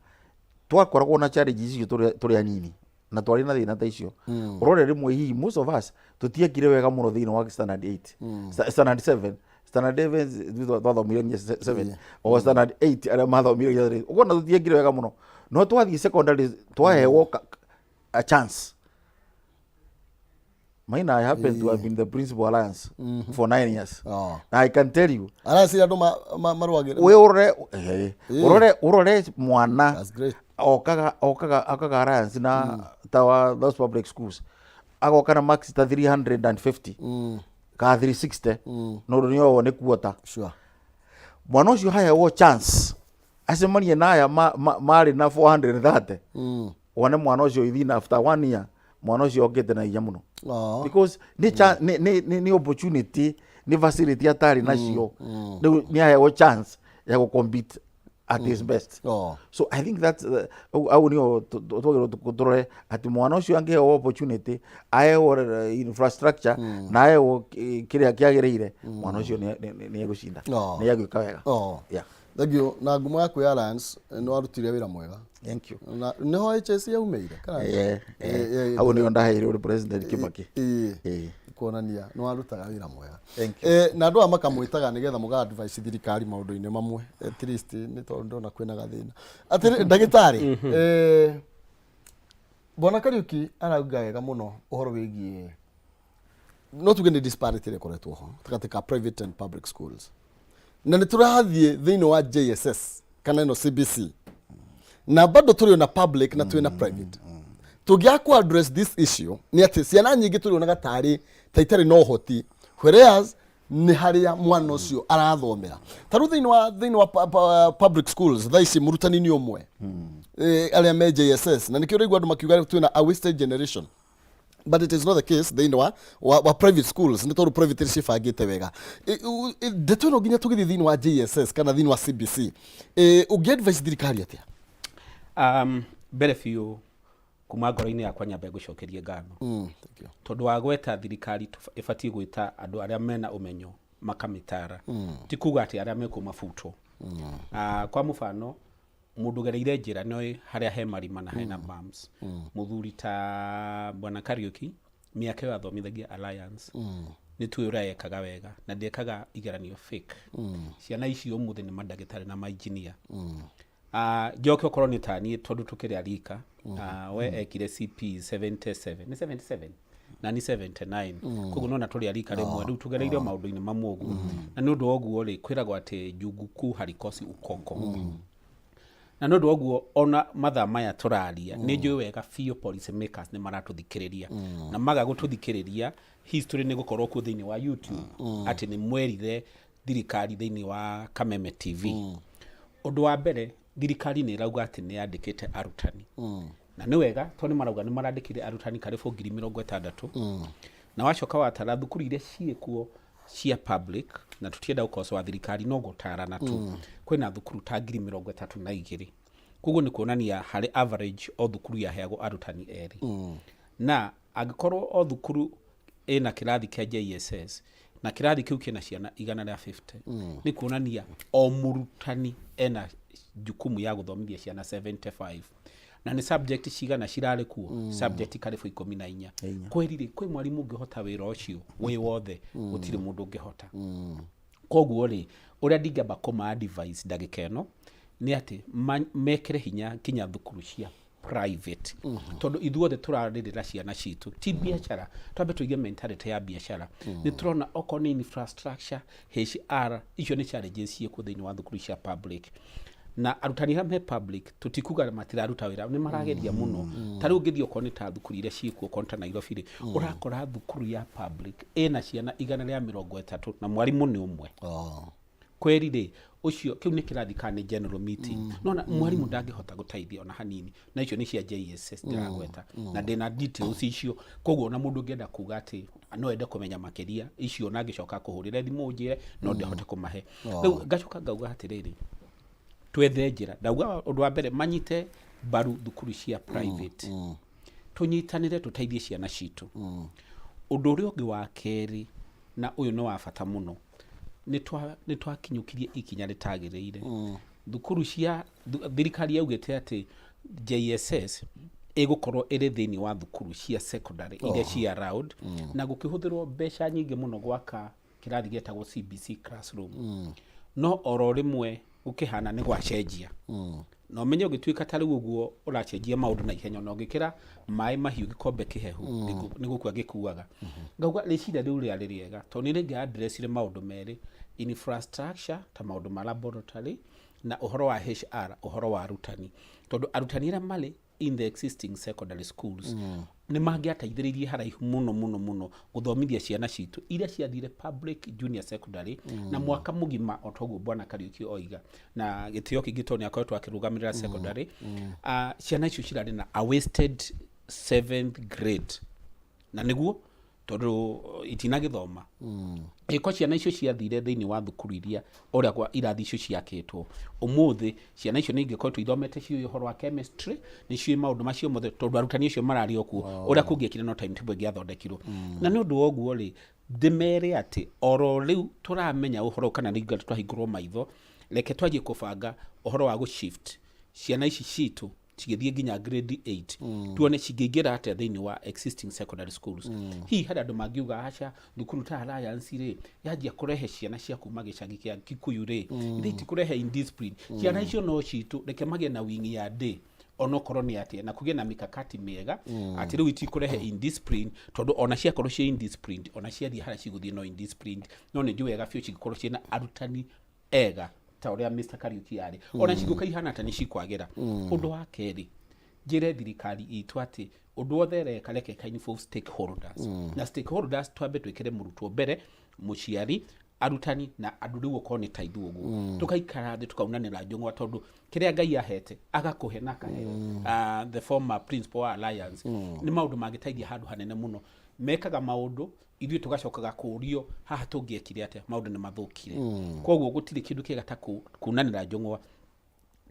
twakoragwo na challenges icio tũrĩ anini na twarĩ na thĩna ta icio. Ũrore rĩmwe hihi most of us tũtiekire wega mũno thĩinĩ wa standard 8, standard 7, standard 7. Ithuĩ twathomire nginya 7 o standard 8, arĩa mathomire nginya 8. Ũkona tũtiekire wega mũno, no twathiĩ secondary twaheo a chance. Maina, I happen to have been the principal Alliance for 9 years. Na I can tell you, Aracira andũ marũagĩra. We ũrore ũrore mwana That's great. okaga Alliance na ta wa those public schools, agoka na max ta 350 ka 360, no ũndũ nĩ nĩ kuota. Mwana ũcio haheagwo chance acemanie na aya marĩ na 430, wone mwana ũcio within after one year mwana ũcio okĩte na hinya mũno because nĩ opportunity, nĩ facility atarĩ nacio. Rĩu nĩ aheagwo chance ya gũ compete at his best. So I think that au nio twagĩrĩirwo tũrore atĩ mwana ũcio angĩheo opportunity, aheo infrastructure na aheo kĩrĩa kĩagĩrĩire, mwana ũcio nĩ egũcinda, nĩ egwĩka wega. Yeah. Thank you. Na ngumo yaku ya Alliance, nĩ warutire wĩra mwega. Thank you. Na nĩho HSC yaumĩire kana? Eh, eh, hau nĩho ndaheirwo nĩ President Kibaki. Kuonania nĩ warutaga wĩra mwega. Thank you. Na andũ aya makamwĩtaga nĩgetha mũga advice thirikari maũndũ-inĩ mamwe, at least nĩ tondũ ndona kwĩna gathĩna. Atĩrĩ ndagĩtarĩ, Bwana Kariuki arauga wega mũno ũhoro wĩgiĩ, no tuge nĩ disparity ĩrĩa ĩkoretwo ho gatagatĩ ka private and public schools, na nĩ tũrathiĩ thĩinĩ wa JSS kana ĩno CBC, na bado tũrĩ ona public na twĩna private. Tũngĩaga ku address this issue nĩ atĩ ciana nyingĩ tũrĩonaga tarĩ ta itarĩ na ũhoti, whereas nĩ harĩa mwana ũcio arathomera. Ta rĩu thĩinĩ wa public schools thaa ici mũrutani nĩ ũmwe, arĩa me JSS, na nĩkĩo ũraigua andũ makiuga twĩna a wasted generation, but it is not the case thĩinĩ wa private schools, nĩ tondũ private nĩ cibangĩte wega. Ndeto ĩno nginya tũgĩthiĩ thĩinĩ wa JSS kana thĩinĩ wa CBC, ũngĩ advise thirikari atĩa? Mbere biũ, kuma ngoro-inĩ yakwa nyambe ngũcokerie ngatho Thank you. tondũ wa gweta thirikari ĩbatiĩ gwĩta andũ arĩa mena ũmenyo makamĩtara, ti kuga atĩ arĩa mekuo mabutwo. Kwa mũbano, mũndũ ũgereire njĩra nĩoĩ harĩa he marima na hena bumps. Mũthuri ta Bwana Kariuki, mĩaka ĩyo athomithagia Alliance, nĩ tuĩ ũrĩa ekaga wega na ndekaga igeranio fake. Ciana icio ũmũthĩ nĩ mandagĩtarĩ na mainjinia. Njoke okorwo nĩ taniĩ, tondũ tũkĩrĩ arika, we ekire CP 77, nĩ 77 na nĩ 79, koguo nona tũrĩ arika rĩmwe. Rĩu tũgereire maũndũ-inĩ mamwe ũguo, na nĩ ũndũ wa ũguo rĩ, kwĩragwo atĩ jungu kuu harikosi ukoko, na nĩ ũndũ wa ũguo ona mathaa maya tũraria nĩ njũĩ wega biũ policy makers nĩ maratũthikĩrĩria, na maga gũtũthikĩrĩria, history nĩ gũkorwo kuo thĩinĩ wa YouTube atĩ nĩ mwerire thirikari thĩinĩ wa Kameme TV. Ũndũ wa mbere, thirikari nĩ ĩrauga atĩ nĩ yandĩkĩte arutani, na nĩ wega tondũ nĩ marauga nĩ marandĩkire arutani karibu 60,000. Na wacoka watara thukuru iria ciĩkuo cia public, na tũtienda gũkocoa thirikari no gũtarana tu, kwĩna thukuru ta 32,000. Koguo nĩ kuonania harĩ average o thukuru yaheagwo arutani erĩ, na angĩkorwo o thukuru ĩna kĩrathi kĩa JSS na kĩrathi kĩu kĩna ciana 150, nĩ kuonania o mũrutani ena jukumu ya gũthomithia ciana 75. Na nĩ subject cigana cirarĩ kuo? Subject karibu 14. Kweri rĩ, kwĩ mwarimũ ũngĩhota wĩra ũcio wĩ wothe? Gũtirĩ mũndũ ũngĩhota. Koguo rĩ, ũrĩa ndingĩamba kũma advice ndagĩka ĩno nĩ atĩ mekĩre hinya nginya thukuru cia private, tondũ ithuothe tũrarĩrĩra ciana citũ, ti biacara. Twambe tũige mentality ya biacara. Nĩ tũrona okorwo nĩ infrastructure, HR, icio nĩ challenges ciĩkuo thĩinĩ wa thukuru cia public. Na arutani arĩa me public, tũtikuga matiraruta wĩra, nĩ marageria mũno. Ta rĩu ũngĩthiĩ okorwo nĩ ta thukuru iria ciĩkuo, okorwo nĩ ta Nairobi rĩ, ũrakora thukuru ya public ĩna ciana 130 na mwarimũ nĩ ũmwe. Kweri rĩ, ũcio kĩu nĩ kĩrathi kana nĩ general meeting? Nona mwarimũ ndangĩhota gũteithia ona hanini. Na icio nĩ cia JSS ndĩragweta, na ndĩna details icio. Koguo ona mũndũ ũngĩenda kuga atĩ no ende kũmenya makĩria icio, na angĩcoka kũhũrĩre thimũ ũnjĩre, no ndĩhote kũmahe. Rĩu ngacoka ngauga atĩrĩrĩ, Twethe njĩra. Ndauga ũndũ wa mbere manyite mbaru thukuru cia private, tũnyitanĩre tũteithie ciana citũ. Ũndũ ũrĩa ũngĩ wa kerĩ, na ũyũ nĩ wa bata mũno, nĩ twakinyũkirie ikinya rĩtagĩrĩire. Thukuru cia thirikari yaugĩte atĩ JSS ĩgũkorwo ĩrĩ thĩinĩ wa thukuru cia secondary iria ci around, na gũkĩhũthĩrwo mbeca nyingĩ mũno gwaka kĩrathi gĩetagwo CBC classroom. No oro rĩmwe gũkĩhana nĩ gwacenjia, na ũmenye ũgĩtuĩka ta rĩu ũguo ũracenjia maũndũ na ihenya, ona ũngĩkĩra maĩ mahiũ gĩkombe kĩhehu, nĩ gũkua gĩkuaga. Ngauga rĩciria rĩu rĩarĩ rĩega tondũ nĩ rĩngĩ addressire maũndũ merĩ, infrastructure ta maũndũ ma laboratory na ũhoro wa HR, ũhoro wa arutani, tondũ arutani arĩa marĩ in the existing secondary schools nĩ mangĩateithĩrĩirie haraihu mũno mũno mũno gũthomithia ciana citũ iria ciathire public junior secondary na mwaka mũgima. O toguo Bwana Kariuki oiga na gĩtĩo kĩingĩ, tondũ nĩ akoretwo akĩrũgamĩrĩra secondary, ciana icio cirarĩ na a wasted seventh grade, na nĩguo tondũ itinagĩthoma. Ĩko ciana icio ciathire thĩinĩ wa thukuru iria ũrĩa kwa irathi icio ciakĩtwo ũmũthĩ, ciana icio nĩ ingĩkoretwo ithomete, ciũĩ ũhoro wa chemistry, nĩ ciũĩ maũndũ macio mothe, tondũ arutani acio mararĩ o kuo. Ũrĩa kũngĩekire no timetable ĩngĩathondekirwo. Na nĩ ũndũ wa ũguo rĩ, ndĩmere atĩ oro rĩu tũramenya ũhoro ũyũ, kana rĩngĩ twahingũrwo maitho, reke twanjie kũbanga ũhoro wa gũshift ciana ici citũ cigĩthiĩ nginya grade 8, tuone cingĩingĩra atĩa thĩinĩ wa existing secondary schools. Hihi harĩ andũ mangiuga aca, thukuru ta Alliance rĩ, yanjia kũrehe ciana cia kuma gĩcagi kĩa Kikuyu rĩ, ithe itikũrehe indiscipline? Ciana icio no citũ, reke magĩe na wing ya day onokorwo nĩ atĩa, na kũgĩe na mikakati mĩega atĩ rĩu itikũrehe indiscipline, tondũ ona ciakorwo ciĩ indisciplined, ona ciathiĩ harĩa cigũthiĩ no indisciplined. No nĩ njũĩ wega biũ cingĩkorwo ciĩna arutani ega ta ũrĩa Mr. Kariuki arĩ, ona cigũka ihana ta nĩ cikwagĩra. Ũndũ wa kerĩ, njĩre thirikari itũ atĩ ũndũ wothe ĩreka, reke ĩka involve stakeholders, na stakeholders twambe twĩkĩre mũrutwo mbere, mũciari, arutani na andũ rĩu okorwo nĩ ta ithuĩ ũguo, tũgaikara thĩ tũkaunanĩra njũng'wa, tondũ kĩrĩa Ngai ahete agakũhe na akahe the former principal wa Alliance nĩ maũndũ mangĩteithia handũ hanene mũno. Mekaga maũndũ, ithuĩ tũgacokaga kũũrio haha tũngĩekire atĩa, maũndũ nĩ mathũkire. Koguo gũtirĩ kĩndũ kĩega ta kunanĩra njũng'wa.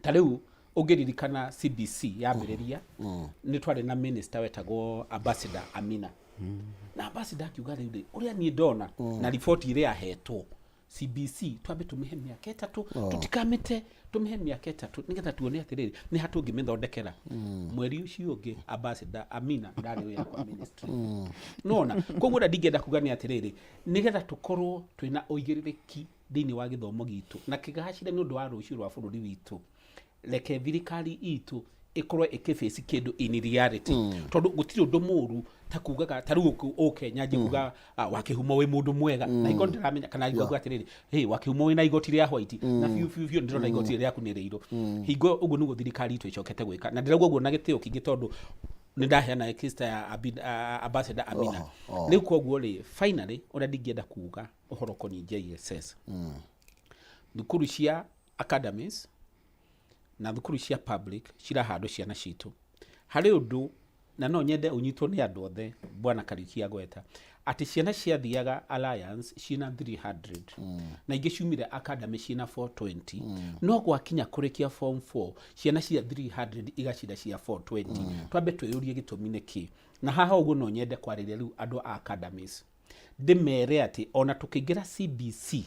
Ta rĩu ũngĩririkana CBC yambĩrĩria, nĩ twarĩ na minister wetagwo Ambassador Amina, na ambassador akiuga rĩu rĩ, ũrĩa niĩ ndona na riboti ĩrĩa ahetwo, CBC twambe tũmĩhe mĩaka 3, tũtikamĩte, tũmĩhe mĩaka 3 nĩgetha tuone atĩrĩrĩ nĩ ha tũngĩmĩthondekera. Mweri ũcio ũngĩ Ambassador Amina ndarĩ wĩra kwa ministry nona. Koguo ũrĩa ndingĩenda kuga nĩ atĩrĩrĩ, nĩgetha tũkorwo twĩna ũigĩrĩrĩki thĩinĩ wa gĩthomo gitũ na kĩgacĩre nĩ ũndũ wa rũciũ rwa bũrũri witũ, reke thirikari itũ ĩkorwo ĩkĩface kĩndũ in reality, tondũ gũtirĩ ũndũ mũru ta kugaga ta rĩu ũke nyanjie kuga, "Wakĩhumo wĩ mũndũ mwega," na hingo ndĩramenya kana ngauga atĩrĩrĩ, "Hey, Wakĩhumo wĩna igoti rĩa white," na biũ biũ biũ ndĩrona igoti rĩrĩa rĩaku nĩ rĩirũ. Hingo ũguo nĩguo thirikari itũ ĩcokete gwĩka, na ndĩrauga ũguo na gĩtĩo kĩingĩ tondũ nĩ ndaheana case ya Ambassador Amina. Rĩu koguo rĩ, finally, ũrĩa ndingĩenda kuga ũhoro ũkoniĩ JSS, thukuru cia academies na thukuru cia public cirahandwo ciana citũ harĩ ũndũ, na no nyende ũnyitwo nĩ andũ othe. Bwana Kariuki agweta atĩ ciana ciathiaga Alliance ciĩna 300 na ingĩ ciumire academy ciĩna 420, no gwakinya kũrĩkia form 4 ciana cia 300 igacinda cia 420. Twambe twĩyũrie gĩtũmi nĩ kĩ. Na haha ũguo no nyende kwarĩria rĩu andũ a academies, ndĩmere atĩ ona tũkĩingĩra CBC,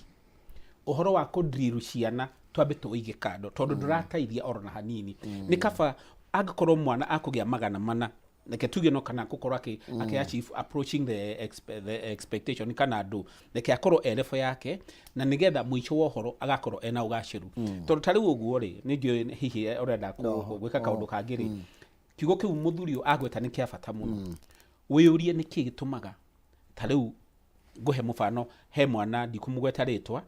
ũhoro wa kũdrill ciana twambe tũwĩige kando, tondũ ndũrateithia oro na hanini. Nĩ kaba angĩkorwo mwana akũgĩa 400, reke tuge, no kana gũkorwo akĩ achieve approaching the expectation kana andũ, reke akorwo e level yake, na nĩgetha mũico wa ũhoro agakorwo ena ũgacĩru. Tondũ ta rĩu ũguo rĩ, nĩ njũĩ hihi ũrenda gwĩka kaũndũ kangĩ rĩ, kiugo kĩu mũthuri ũyũ agweta nĩ kĩa bata mũno. Wĩyũrie nĩ kĩĩ gĩtũmaga. Ta rĩu ngũhe mũbano, he mwana ndikũmũgweta rĩtwa,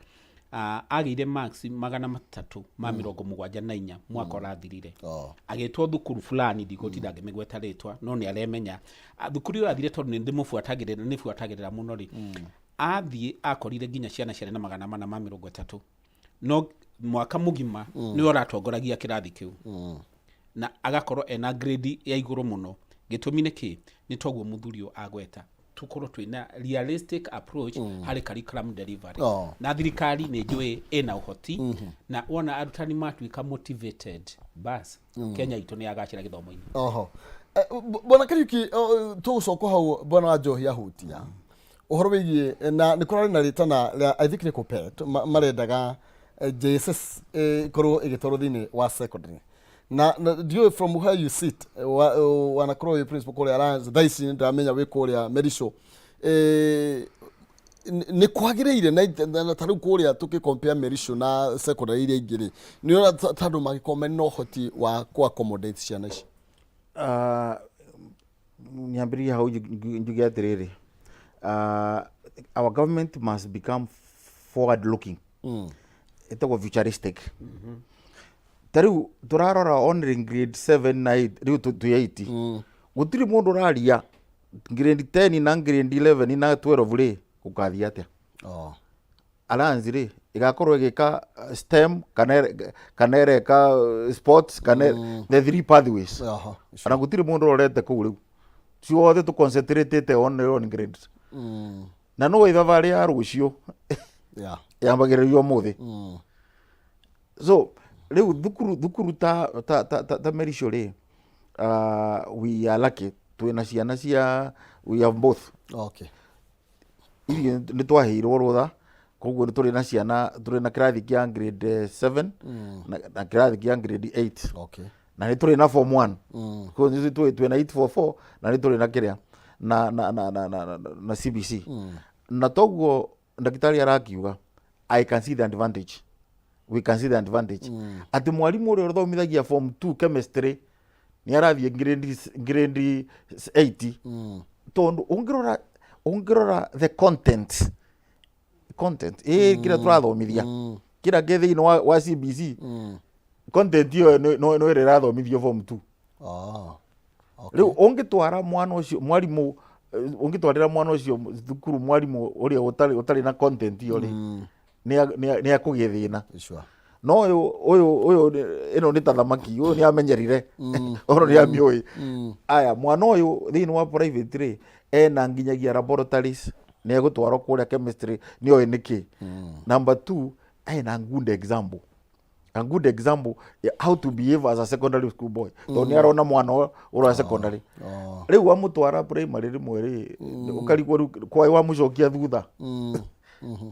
agĩire marks 374 mwaka ũrathirire. Agĩtwo thukuru fulani, ndigũtinda ngĩmĩgweta rĩtwa, no nĩ aremenya. Thukuru ĩyo athire, tondũ nĩ ndĩmũbuatagĩrĩra, nĩ buatagĩrĩra mũno rĩ, athiĩ akorire nginya ciana ciarĩ na 430, no mwaka mũgima nĩwe ũratongoragia kĩrathi kĩu na agakorwo ena grade ya igũrũ mũno. Gĩtũmi nĩ kĩ? Nĩ toguo mũthuri ũyũ agweta. Tũkorwo twĩna realistic approach harĩ curriculum delivery. Na thirikari nĩ njũĩ ĩna ũhoti, na wona arutani matuĩka motivated, bas, Kenya itũ nĩ yagacĩra gĩthomo-inĩ. Oho. Bwana Kariuki, tũgũcoka hau bwana wa Njohi ahutia ũhoro wĩgiĩ na nĩ kũrarĩ na rĩtana rĩa, I think nĩ KUPPET, marendaga JSS ĩkorwo ĩgĩtwarwo thĩinĩ wa secondary, na ndiũĩ from where you sit, wanakorwo wĩ principal kũrĩa Alliance, thaa ici nĩndamenya wĩ kũrĩa Merisho, nĩ kwagĩrĩire na ta rĩu kũrĩa tũkĩ compare Merisho na secondary iria ingĩ rĩ, nĩ ũrona ta andũ mangĩkorwo mena ũhoti wa kũ accommodate ciana ici? Ah, nyambĩrĩrie hau njuge atĩrĩrĩ, our government must become forward looking, ĩtagwo futuristic. Ta rĩu tũrarora only grade 7 na 8, rĩu twĩ 8, gũtirĩ mũndũ ũraria grade 10 na grade 11 na 12 rĩ, gũkathiĩ atĩa? Alliance rĩ, ĩgakorwo ĩgĩka STEM kana ĩreka sports kana the three pathways. Ona gũtirĩ mũndũ ũrorete kũu, rĩu ciothe tũ concentrate on grades, na no thabarĩ ya rũciũ yambagĩrĩrio ũmũthĩ. So rĩu thukuru ta Merisho rĩ, we are lucky, twĩna ciana cia, we have both. Ithuĩ nĩ twaheirwo rũtha, koguo nĩ tũrĩ na ciana, tũrĩ na kĩrathi kĩa grade 7 na kĩrathi kĩa grade 8 na nĩ tũrĩ na form 1. Koguo nĩ twĩna 844 na nĩ tũrĩ na kĩrĩa na CBC. Na toguo ndagĩtarĩ arakiuga, I can see the advantage, we can see the advantage atĩ mwarimũ ũrĩa ũthomithagia form 2 chemistry nĩ arathiĩ grade 8, tondũ ũngĩrora the content ĩ kĩrĩa tũrathomithia, kĩrĩa kĩ thĩinĩ wa CBC, content ĩyo no ĩrĩa ĩrathomithio form 2. Rĩu ũngĩtwara mwana ũcio mwarimũ, ũngĩtwarĩra mwana ũcio thukuru mwarimũ ũrĩa ũtarĩ na content ĩyo rĩ, nĩ akũgĩa thĩna. No ũyũ ĩno nĩ ta thamaki, ũyũ nĩ amenyerire ũhoro, nĩ amĩũĩ. Aya, mwana ũyũ thĩinĩ wa private rĩ, ena nginyagia laboratories, nĩ egũtwarwo kũrĩa chemistry, nĩ oĩ nĩkĩ. Number two, ena good example, a good example ya how to behave as a secondary school boy, tondũ nĩ arona mwana ũyũ ũrĩa secondary. Rĩu wamũtwara primary rĩmwe rĩ, ũkarigwo rĩu kwaĩ wamũcokia thutha,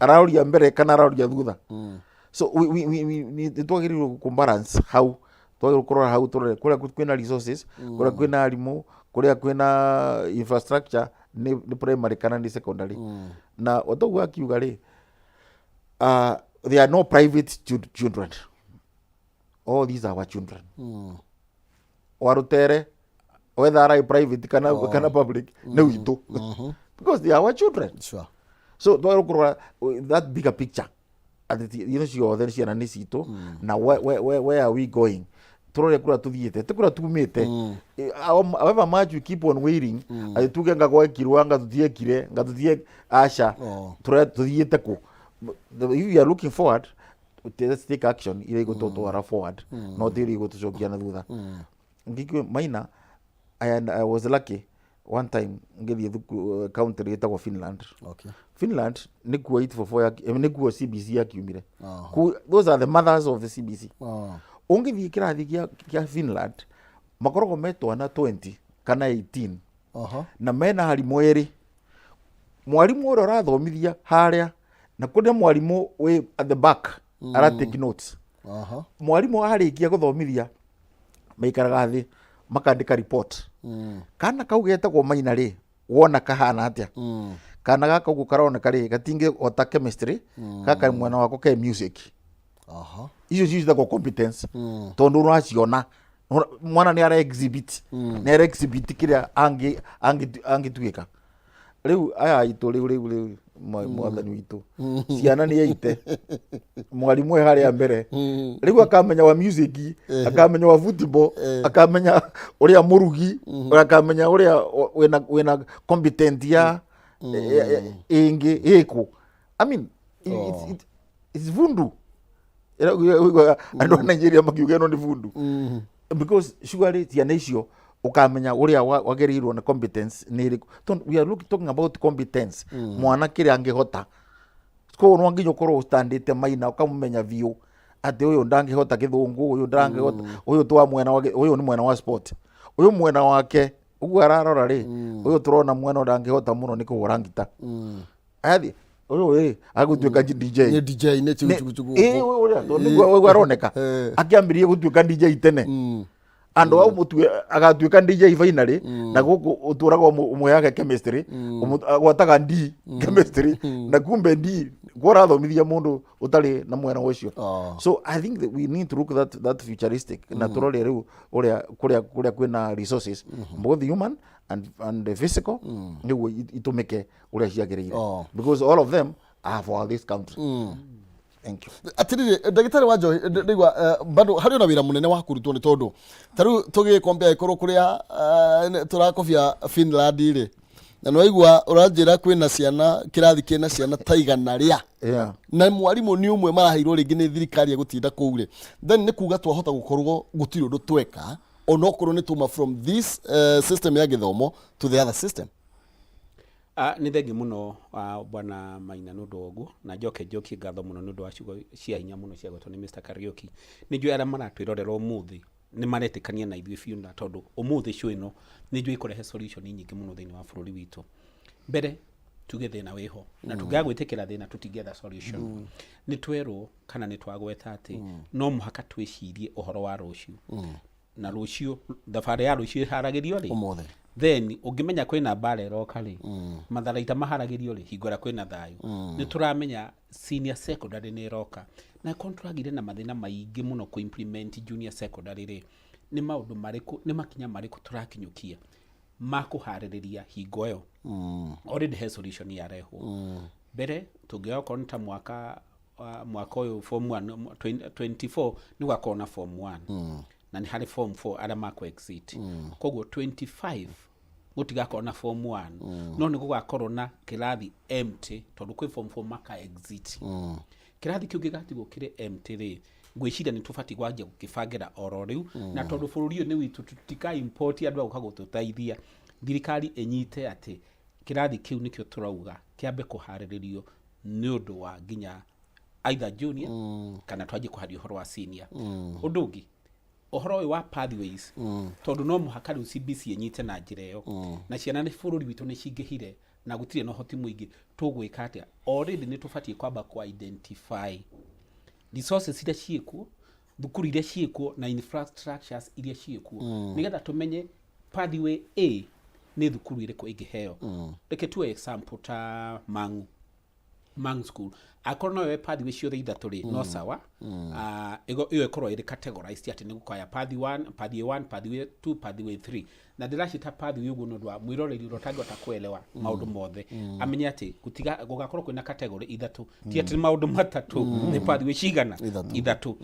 araroria mbere kana araroria thutha. So nĩ twagĩrĩirwo kũ balance hau, twagĩrĩirwo kũrora hau, tũrore kũrĩa kwĩna resources, kũrĩa kwĩna arimũ, kũrĩa kwĩna infrastructure, nĩ primary kana nĩ secondary. Na otoguo akiuga rĩ, there are no private children, all these are our children. Warutere whether arai private kana public, nĩ witũ, because they are our children. So twagĩrĩirwo kũrora that bigger picture atĩ ino ciothe ciana nĩ citũ, na where are we going? Tũrore kũrĩa tũthiĩte, ti kũrĩa tumĩte. However much we keep on waiting atĩ tuge nga gwekirwo, anga tũtiekire, nga tũtie, aca. Tũrĩa tũthiĩte kũ? If you are looking forward, let's take action iria igũtũtwara forward, no ti iria igũtũcokia na thutha. Ngĩkue maina, I was lucky one time ngĩthiĩ thukuru country ĩtagwo Finland. Finland nĩkuo 844 nĩkuo CBC yakiumire. Those are the mothers of the CBC. Ũngĩthiĩ kĩrathi kĩa Finland, makoragwo me twana 20 kana 18 na mena arimũ erĩ, mwarimũ ũrĩa ũrathomithia harĩa na kũrĩ mwarimũ wĩ at the back ara take notes. Mwarimũ arĩkia gũthomithia, maikaraga thĩ makandĩka report. Kana kau getagwo Maina rĩ, wona kahana atĩa? Kana gaka ũguo karoneka rĩ, gatingĩhota chemistry, gaka mwena wako ke music. Icio cio ciĩtagwo competence, tondũ ũraciona mwana nĩ ara exhibit, nĩ ara exhibit kĩrĩa angĩtuĩka. Rĩu aya aitũ rĩu mwathani witũ, ciana nĩ aite mwarimũ e harĩa mbere, rĩu akamenya wa music, akamenya wa football, akamenya ũrĩa mũrugi, akamenya ũrĩa wĩna competent ya ĩngĩ ĩkũ. I mean, it's vundu. Andũ a Nigeria makiuga ĩno nĩ vundu, because surely ciana icio Ũkamenya ũrĩa wagĩrĩirwo nĩ competence nĩ ĩrĩkũ, tondũ we are talking about competence, mwana kĩrĩa angĩhota. Koguo no nginya ũkorwo ũstandĩte maina, ũkamũmenya biũ atĩ ũyũ ndangĩhota gĩthũngũ, ũyũ ndangĩhota, ũyũ twa mwena wa ũyũ nĩ mwena wa sport, ũyũ mwena wake ũguo ararora rĩ, ũyũ tũrona mwena ũyũ ndangĩhota mũno nĩ kũhũra ngita, athiĩ ũyũ ĩ agũtuĩka DJ. Nĩ DJ nĩ chugu chugu. Ĩ, ũrĩa tondũ nĩguo ũguo aroneka akĩambĩrĩria gũtuĩka DJ tene, andũ au mũtue agatuĩka DJ finally, na gũkũ ũtũraga ũmũheaga chemistry, agwataga D chemistry, na kumbe D kwa ũrathomithia mũndũ ũtarĩ na mwena ũcio. So I think that we need to look that futuristic na tũrore rĩu ũrĩa kũrĩa kwĩna resources, both human and the physical, nĩguo itũmĩke ũrĩa ciagĩrĩire, because all of them are for this country. Thank you. Atiriri, ndagĩtarĩ wa njohi, ndaigua bado harĩ ona wĩra mũnene wa kũrutwo, nĩ tondũ ta rĩu tũgĩkombea ĩkorwo kũrĩa tũrakobia Finland rĩ, na nĩwaigua ũranjĩra kwĩna ciana kĩrathi kĩna ciana ta 100 na mwarimũ nĩ ũmwe maraheirwo rĩngĩ nĩ thirikari egũtinda kũu rĩ, then nĩ kuga twahota gũkorwo gũtirĩ ũndũ tweka onokorwo nĩ tuma from this system ya gĩthomo to the other system. Nĩ thengi mũno, bwana Maina, nĩ ũndũ wa ũguo, na njoke njokie ngatho mũno nĩ ũndũ wa ciugo cia hinya mũno ciagwetwo nĩ Mr. Kariuki. Nĩ njũĩ arĩa maratwĩrorera ũmũthĩ nĩ maretĩkania na ithuĩ biũ, na tondũ ũmũthĩ show ĩno nĩ njũĩ ĩkũrehe solution nyingĩ mũno thĩinĩ wa bũrũri witũ. Mbere tuge thĩna wĩho, na tũngĩaga gwĩtĩkĩra thĩna tũtingĩetha solution. Nĩ twerwo kana nĩ twagweta atĩ no mũhaka twĩcirie ũhoro wa rũciũ, na rũciũ, thabarĩ ya rũciũ ĩharagĩrio rĩ? Ũmũthĩ. Then ũngĩmenya kwĩna mbara ĩroka rĩ, matharaita maharagĩrio rĩ? Hingo ĩrĩa kwĩna thayũ. Nĩ tũramenya senior secondary nĩ ĩroka, na korwo tũragire na mathĩna maingĩ mũno kũ implement junior secondary rĩ, nĩ maũndũ marĩkũ, nĩ makinya marĩkũ tũrakinyũkia ma kũharĩrĩria hingo ĩyo? Already he solution yarehwo. Mbere tũngĩoya okorwo nĩ ta mwaka ũyũ form 1 24 nĩ gũgakorwo na form 1, na nĩ harĩ form 4 arĩa makũ exit. Koguo 25 gũtigakorwo na form 1, no nĩ gũgakorwo na kĩrathi empty, tondũ kwĩ form 4 maka exit. Kĩrathi kĩu gĩgatigwo kĩrĩ empty rĩ, ngwĩciria nĩ tũbatiĩ kwanjia gũkĩbangĩra oro rĩu, na tondũ bũrũri ũyũ nĩ witũ, tũtika import andũ a gũka gũtũteithia. Thirikari ĩnyite atĩ kĩrathi kĩu nĩkĩo tũrauga kĩambe kũharĩrĩrio nĩ ũndũ wa nginya either junior kana twanjie kũharia ũhoro wa senior. Ũndũ ũngĩ, ũhoro ũyũ wa pathways, tondũ no mũhaka rĩu CBC ĩnyite na njĩra ĩyo, na ciana nĩ bũrũri witũ nĩ cingĩhire na gũtirĩ na ũhoti mũingĩ, tũgwĩka atĩa? Already nĩ tũbatiĩ kwamba kũ identify resources iria ciĩkuo, thukuru iria ciĩkuo, na infrastructures iria ciĩkuo, nĩgetha tũmenye pathway A nĩ thukuru ĩrĩkũ ĩngĩheo. Reke tuoe example ta Mangu School, akorwo no yoe pathway ciothe ithatũ rĩ, no sawa. Ĩyo ĩkorwo ĩrĩ categorized atĩ nĩ gũkaya pathway 1, pathway 1, pathway 2, pathway 3, na ndĩracita pathway ũguo nĩ ũndũ wa mwĩroreri ũrĩa ũtangĩhota kuelewa maũndũ mothe, amenye atĩ gũtiga gũgakorwo kwĩna category ithatũ, ti atĩ nĩ maũndũ matatũ. Nĩ pathway cigana? Ithatũ. Ithatũ.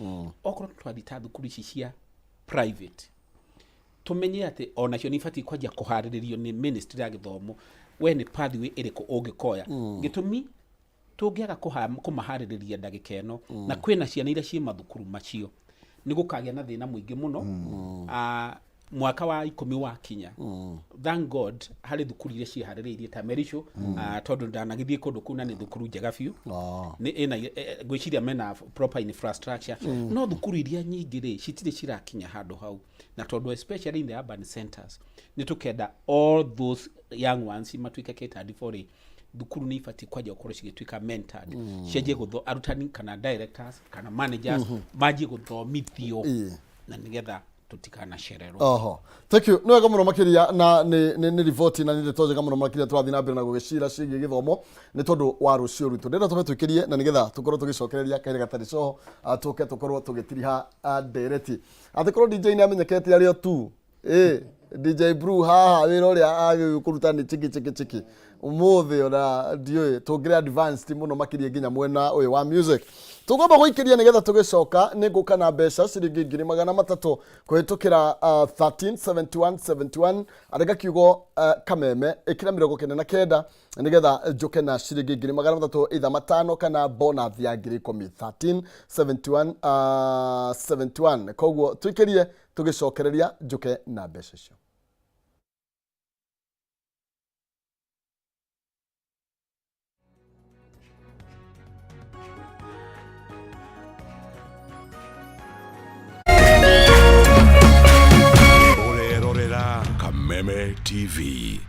Okorwo twathiĩ ta thukuru ici cia private, tũmenye atĩ onacio nĩ ibatiĩ kwanjia kũharĩrĩrio nĩ ministry ya gĩthomo, we nĩ pathway ĩrĩkũ ũngĩkoya. Gĩtũmi, tũngĩaga kũmaharĩrĩria ndagĩka ĩno, na kwĩna ciana iria ciĩ mathukuru macio, nĩ gũkagĩa na thĩna mũingĩ mũno. Mwaka wa 10 wakinya, thank God harĩ thukuru iria ciĩharĩrĩirie ta Merisho, tondũ ndanagĩthiĩ kũndũ kũu na nĩ thukuru njega biũ. Nĩ ĩna ngwĩciria mena proper infrastructure, no thukuru iria nyingĩ rĩ, citirĩ cirakinya handũ hau, na tondũ especially in the urban centers nĩ tũkenda all those young ones matuĩke catered for rĩ, thukuru nĩ ibatiĩ kwanjia gũkorwo cigĩtuĩka mentored, cianjie gũtho arutani kana directors kana managers manjie gũthomithio, na nĩgetha tũtikanacererwo. Oho, thank you, nĩ wega mũno makĩria, na nĩ riboti na nĩ ndeto njega mũno makĩria. Tũrathiĩ na mbere na gũgĩcira ciĩgiĩ gĩthomo nĩ tondũ wa rũciũ rwitũ. Ndĩrenda tũbe twĩkĩrie na nĩgetha tũkorwo tũgĩcokereria kahinda gatarĩ coho, tũke tũkorwo tũgĩtiriha ndereti. Angĩkorwo DJ nĩ amenyekete arĩ o tu DJ Brew haha, wĩra ũrĩa agĩrĩirwo kũruta nĩ chiki chiki chiki. Ũmũthĩ ona ndiũĩ tũngĩrĩ advanced mũno makĩria nginya mwena ũyũ wa music. Tũkwamba gũikĩria nĩgetha tũgĩcoka nĩ ngũka na mbeca ciringi 300,000 kũhĩtũkĩra 137171. Andĩka kiugo kameme, ĩkĩra 99, nĩgetha njũke na ciringi 300,000, either matano kana bonus ya 10,000. 1371 71. Koguo tũikĩrie, tũgĩcokereria njũke na mbeca icio. Ũrerorera Kameme TV.